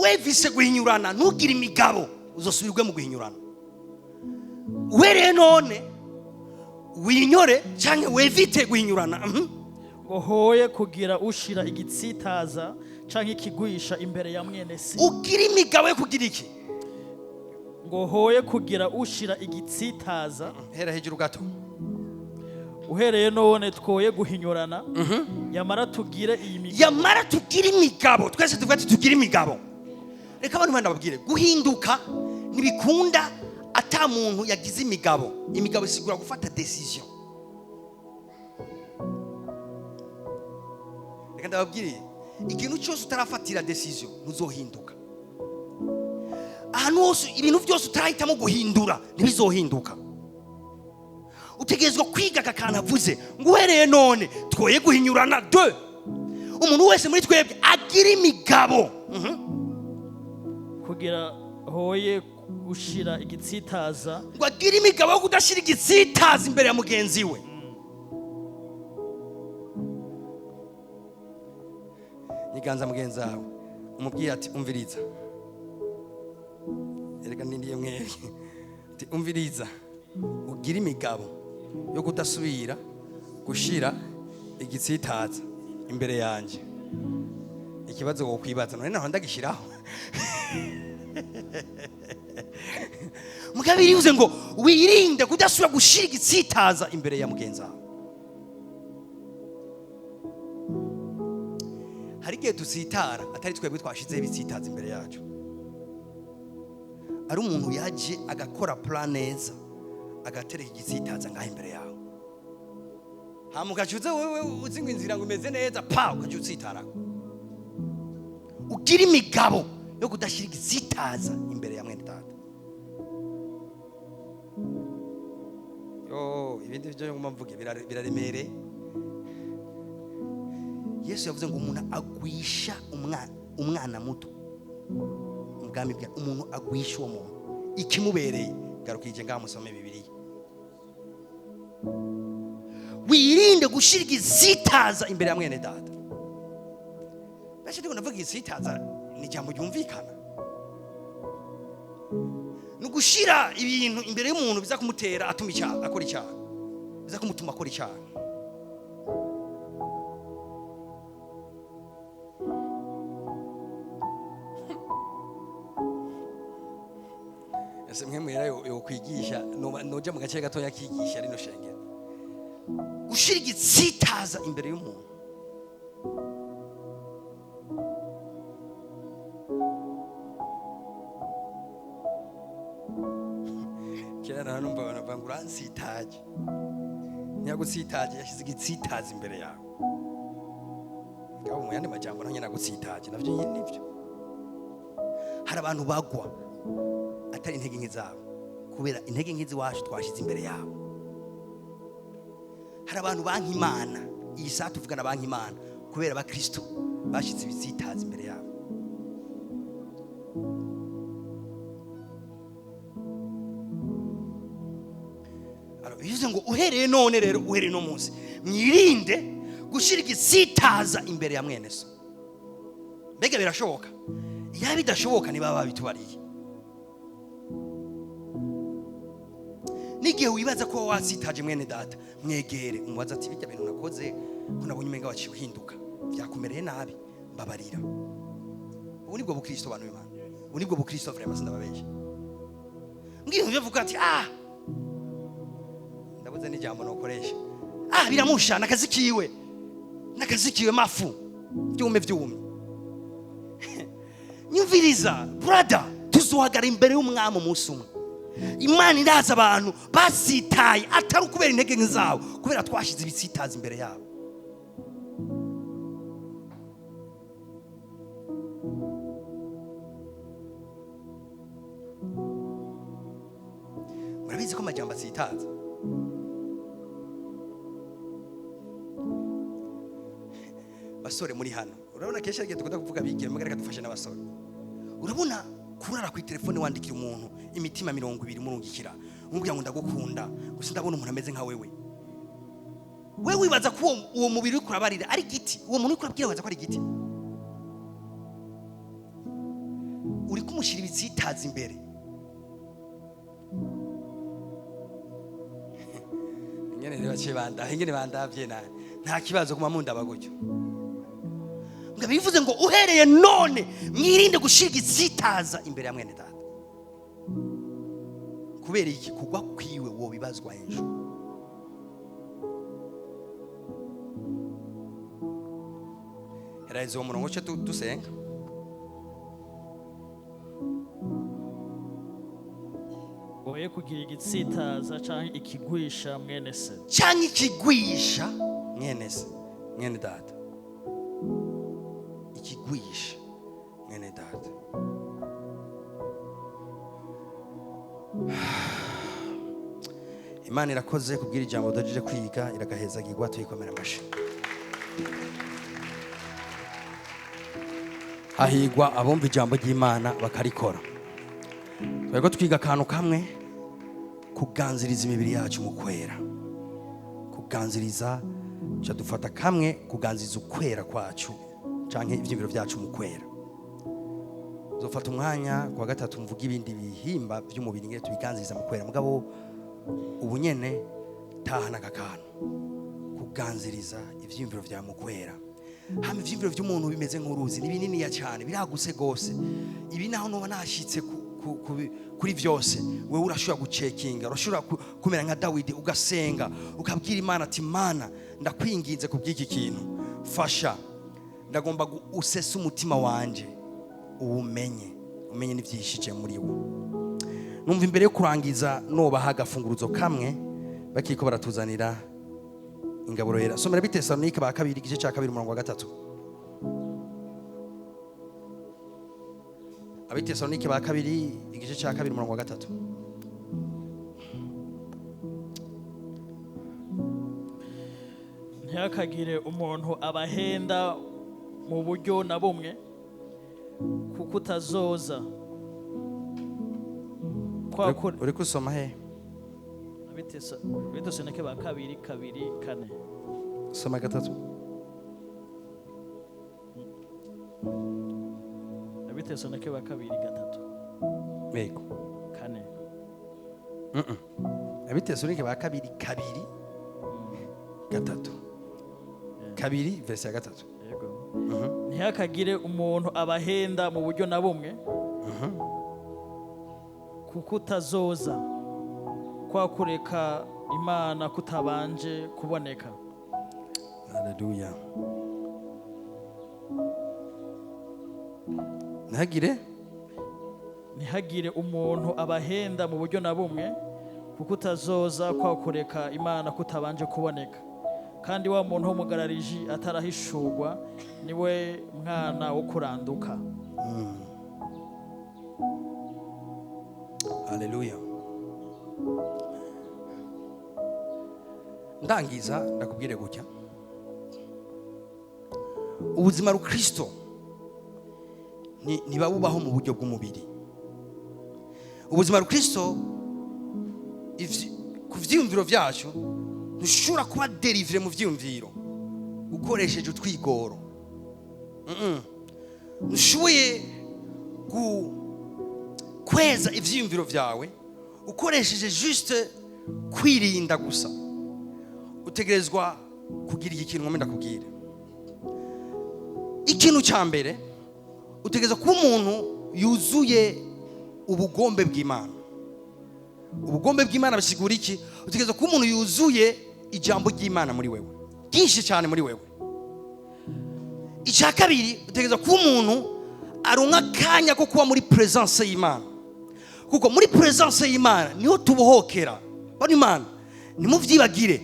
Wevise guhinyurana, ntugire imigabo, uzosubirwe mu guhinyurana. Uhereye none winyore canke wevite guhinyurana. Ngo hoye kugira ushira igitsitaza canke ikigwisha imbere ya mwene se. Ugira imigabo yo kugira iki? Ngo hoye kugira ushira igitsitaza. Hera hejuru gato. Uhereye none twoye guhinyurana, yamara tugire iyi migabo. Yamara tugire imigabo. Twese tuvuga ati tugire imigabo. Reka abantu bandi babwire, guhinduka ntibikunda ata muntu yagize imigabo. Imigabo isigura gufata decision. Reka ndababwire, ikintu cyose utarafatira decision ntuzohinduka. Ahantu hose ibintu byose utarahitamo guhindura ntibizohinduka. Utegerezwa kwiga aka kantu avuze ngo uhereye none twoye guhinyurana. De umuntu wese muri twebwe agira imigabo. Kugira hoye gushira igitsitaza, ngo agire imigabo yo kudashira igitsitaza imbere ya mugenzi we. Nyiganza mugenzi wawe umubwire ati umviriza, erega nindiye mwebwe, ati umviriza. Ugira imigabo yo kudasubira gushira igitsitaza imbere yanjye. Ikibazo wokwibaza, none naho ndagishiraho? Mugabo bivuze ngo wirinde kudasubira gushira igitsitaza imbere ya mugenzi wawe. Hari igihe dusitara atari twebwe twashizeho ibitsitaza imbere yacu, ari umuntu yaje agakora plan neza, agatereka igitsitaza ngaho imbere yawe, hama ugaca uza wewe uzi ngo inzira ngo imeze neza, pa, ugaca utsitarako. Ugira imigabo yo kudashyira igitsitaza imbere ya mwene data. Yo, ibindi byo nguma mvuge biraremereye. Yesu yavuze ngo umuntu agwisha umwana muto ubwami bwa umuntu agwisha uwo muntu ikimubereye. Garukije ngaha, musome Bibiliya. Wirinde gushira igitsitaza imbere ya mwene data. Benshi ndiko ndavuga, igitsitaza ni ijambo ryumvikana, ni ugushira ibintu imbere y'umuntu biza kumutera atuma icyaha, akora icyaha, biza kumutuma akora icyaha. Ese mwe mwera yo kwigisha, noja mu gace gatoya kigisha rino shengero. Gushira igitsitaza imbere y'umuntu. Kera naranumva abantu bavuga ngo uransitaje. Ntiyagutsitaje, yashyize igitsitaza imbere yawe. Ngabo mu yandi majambo, nanjye nagutsitaje, navyo nyine nivyo. Hari abantu bagwa atari intege nke zabo, kubera intege nke z'iwacu twashyize imbere yabo. Hari abantu banka Imana iyi saha tuvugana, banka Imana kubera abakristo bashyize ibitsitaza imbere yabo. Alors, bivuze ngo uhereye none rero, uhereye no munsi, mwirinde gushyira igitsitaza imbere ya mwene so. Mbega birashoboka? Iyo bidashoboka niba babitubariye. N'igihe wibaza ko wasitaje mwene data, mwegere umubaza ati: "Bijya bintu nakoze, ko nabonye umenga waciye uhinduka, byakumereye nabi, mbabarira." Ubu nibwo bukristo, bantu b'Imana, ubu nibwo bukristo vraiment, sindababeshya. Mbwira ibyo uvuga ati: "Ah, ndabuze n'ijambo nokoresha, ah, biramusha, nakazi kiwe, nakazi kiwe, mafu byume byumye." Nyumviriza brother, tuzohagara imbere y'umwami umunsi umwe. Imana iraza abantu basitaye, atari ukubera intege nke zabo, kubera twashyize ibitsitaza imbere yabo. Murabizi ko amajambo atsitaza. Basore muri hano, urabona kenshi igihe dukunda kuvuga bigeme, mbega reka dufashe n'abasore. Urabona kurara ku telefone wandikira umuntu imitima 20, umurungikira, umubwira ngo ndagukunda gusa, ndabona umuntu ameze nka wewe. We wibaza ko uwo mubiri uri kurabarira ari igiti? Uwo muntu uri kurabwira wibaza ko ari igiti? Uri kumushyira ibitsitaza imbere. Ingene rero baciye bandaha, ingene bandavye nabi, nta kibazo kuma mundaba gutyo. Ngo bivuze ngo uhereye none mwirinde gushira igitsitaza imbere ya mwene data. Kubera iki? Kugwa kwiwe wo bibazwa hejuru. Heraheza uwo murongo cyo dusenga. Oye kugira igitsitaza canke ikigwisha mwene se. Cyangwa ikigwisha mwene se, mwene data, ikigwisha mwene data. Imana irakoze kubwira ijambo duhejeje kwiga, iragahezagirwa, tuyikomera amashi. Hahigwa abumva ijambo ry'Imana bakarikora. Twari twiga akantu kamwe: kuganziriza imibiri yacu mu kwera. Kuganziriza, ca dufata kamwe, kuganziriza ukwera kwacu canke ivyiyumviro byacu mu kwera. Zofata umwanya kuwa gatatu mvuga ibindi bihimba by'umubiri ngene tubiganziriza mu kwera. Mugabo Ubu nyene tahana aka kantu kuganziriza ivyiyumviro vya mukwera. Hama ivyiyumviro vy'umuntu bimeze nk'uruzi, ni bininiya cyane, biragutse gose. Ibi naho noba nashitse kuri vyose, wewe urashobora gucekinga, urashobora kumera nka Dawidi, ugasenga, ukabwira Imana ati: "Mana, ndakwinginze kubw'iki kintu, fasha, ndagomba usese umutima wanje, uwumenye, umenye n'ivyishije muri wo." Numva imbere yo kurangiza nobaha agafunguruzo kamwe bakiriko baratuzanira ingaburo yera. Somera Bitesalonike ba kabiri, igice cya 2, umurongo wa 3. Abitesalonike ba kabiri, igice cya 2, umurongo wa 3. Ntihakagire umuntu abahenda mu buryo na bumwe, kuko utazoza kwa kure. Uri kusoma he? Abitesalonike ba kabiri, 2:4. Soma 3. Abitesalonike ba kabiri, 3. Yego. 4. Abitesalonike ba kabiri, 2:3, 2 verse ya 3. Yego. Ntihakagire umuntu abahenda mu buryo na bumwe, kuko utazoza kwa kureka Imana kutabanje kuboneka. Haleluya! Ntihagire Ntihagire umuntu abahenda mu buryo na bumwe, kuko utazoza kwa kureka Imana kutabanje kuboneka, kandi wa muntu w'umugarariji atarahishurwa, niwe mwana wo kuranduka. Haleluya! Ndangiza ndakubwire gutya: ubuzima rukristo ntibabubaho mu buryo bw'umubiri. Ubuzima rukristo ku vyiyumviro vyacu, ntushobora kuba délivré mu vyiyumviro ukoresheje utwigoro. Ntushoboye kweza ivyiyumviro vyawe ukoresheje juste kwirinda gusa. Utegerezwa kugira iki kintu ngomba ndakubwira. Ikintu cya mbere, utegerezwa kuba umuntu yuzuye ubugombe bw'Imana. Ubugombe bw'Imana bisigura iki? Utegerezwa kuba umuntu yuzuye ijambo ry'Imana muri wewe, ryinshi cyane muri wewe. Icya kabiri, utegerezwa kuba umuntu aronka akanya ko kuba muri presence y'Imana, kuko muri presence y'Imana niho tubohokera. Bano Imana ntimuvyibagire,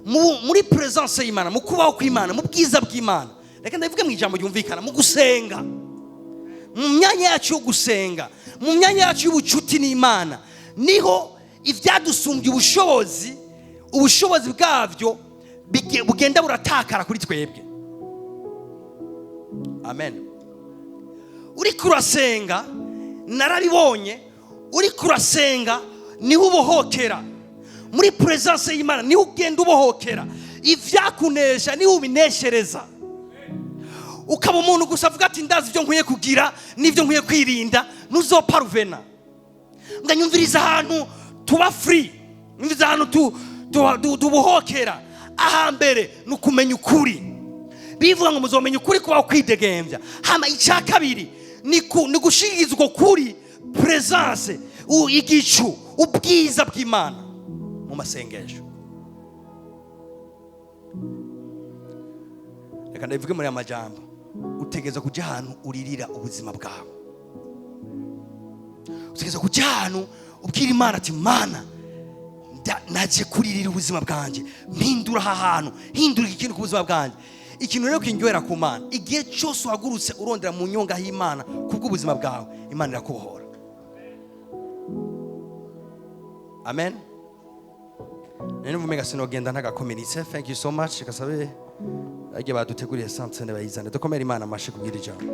muri presence y'Imana, mu kubaho kw'Imana, mu bwiza bw'Imana. Reka ndabivuge mu ijambo ryumvikana: mu gusenga, mu myanya yacu yo gusenga, mu myanya yacu y'ubucuti n'Imana, niho ibyadusumbye ubushobozi, ubushobozi bwabyo bugenda buratakara kuri twebwe. Amen. Uriko urasenga, narabibonye, uriko urasenga niho ubohokera. Muri presence y'Imana niho ugenda ubohokera. Ivyakunesha niho ubineshereza, ukaba umuntu gusa avuga ati: "Ndazi ibyo nkwiye kugira n'ibyo nkwiye kwirinda." Ntuzoparuvena. Nganyumviriza, ahantu tuba free, nyumviriza, ahantu tubohokera, ahambere ni ukumenya ukuri. Bivuga ngo muzomenya ukuri, kubaho kwidegembya. Hama icya kabiri ni gushingiza uko kuri presence, igicu, ubwiza bw'Imana mu masengesho. Reka ndabivuge muri aya majambo: utegereza kujya ahantu uririra ubuzima bwawe, utegereza kujya ahantu ubwira Imana ati: "Mana, naje kuririra ubuzima bwanjye, mpindura aha hantu, hindura iki kintu ku buzima bwanjye." Ikintu rero kindyohera ku Mana, igihe cyose uhagurutse urondera mu nyonga y'Imana kubw'ubuzima bwawe, Imana irakubohora. Amen. Nari numva umenga sinogenda ntagakomeritse. Thank you so much. Reka sabe agiye baduteguriye sainte bayizane. Dukomere Imana amashi kubwira ijambo.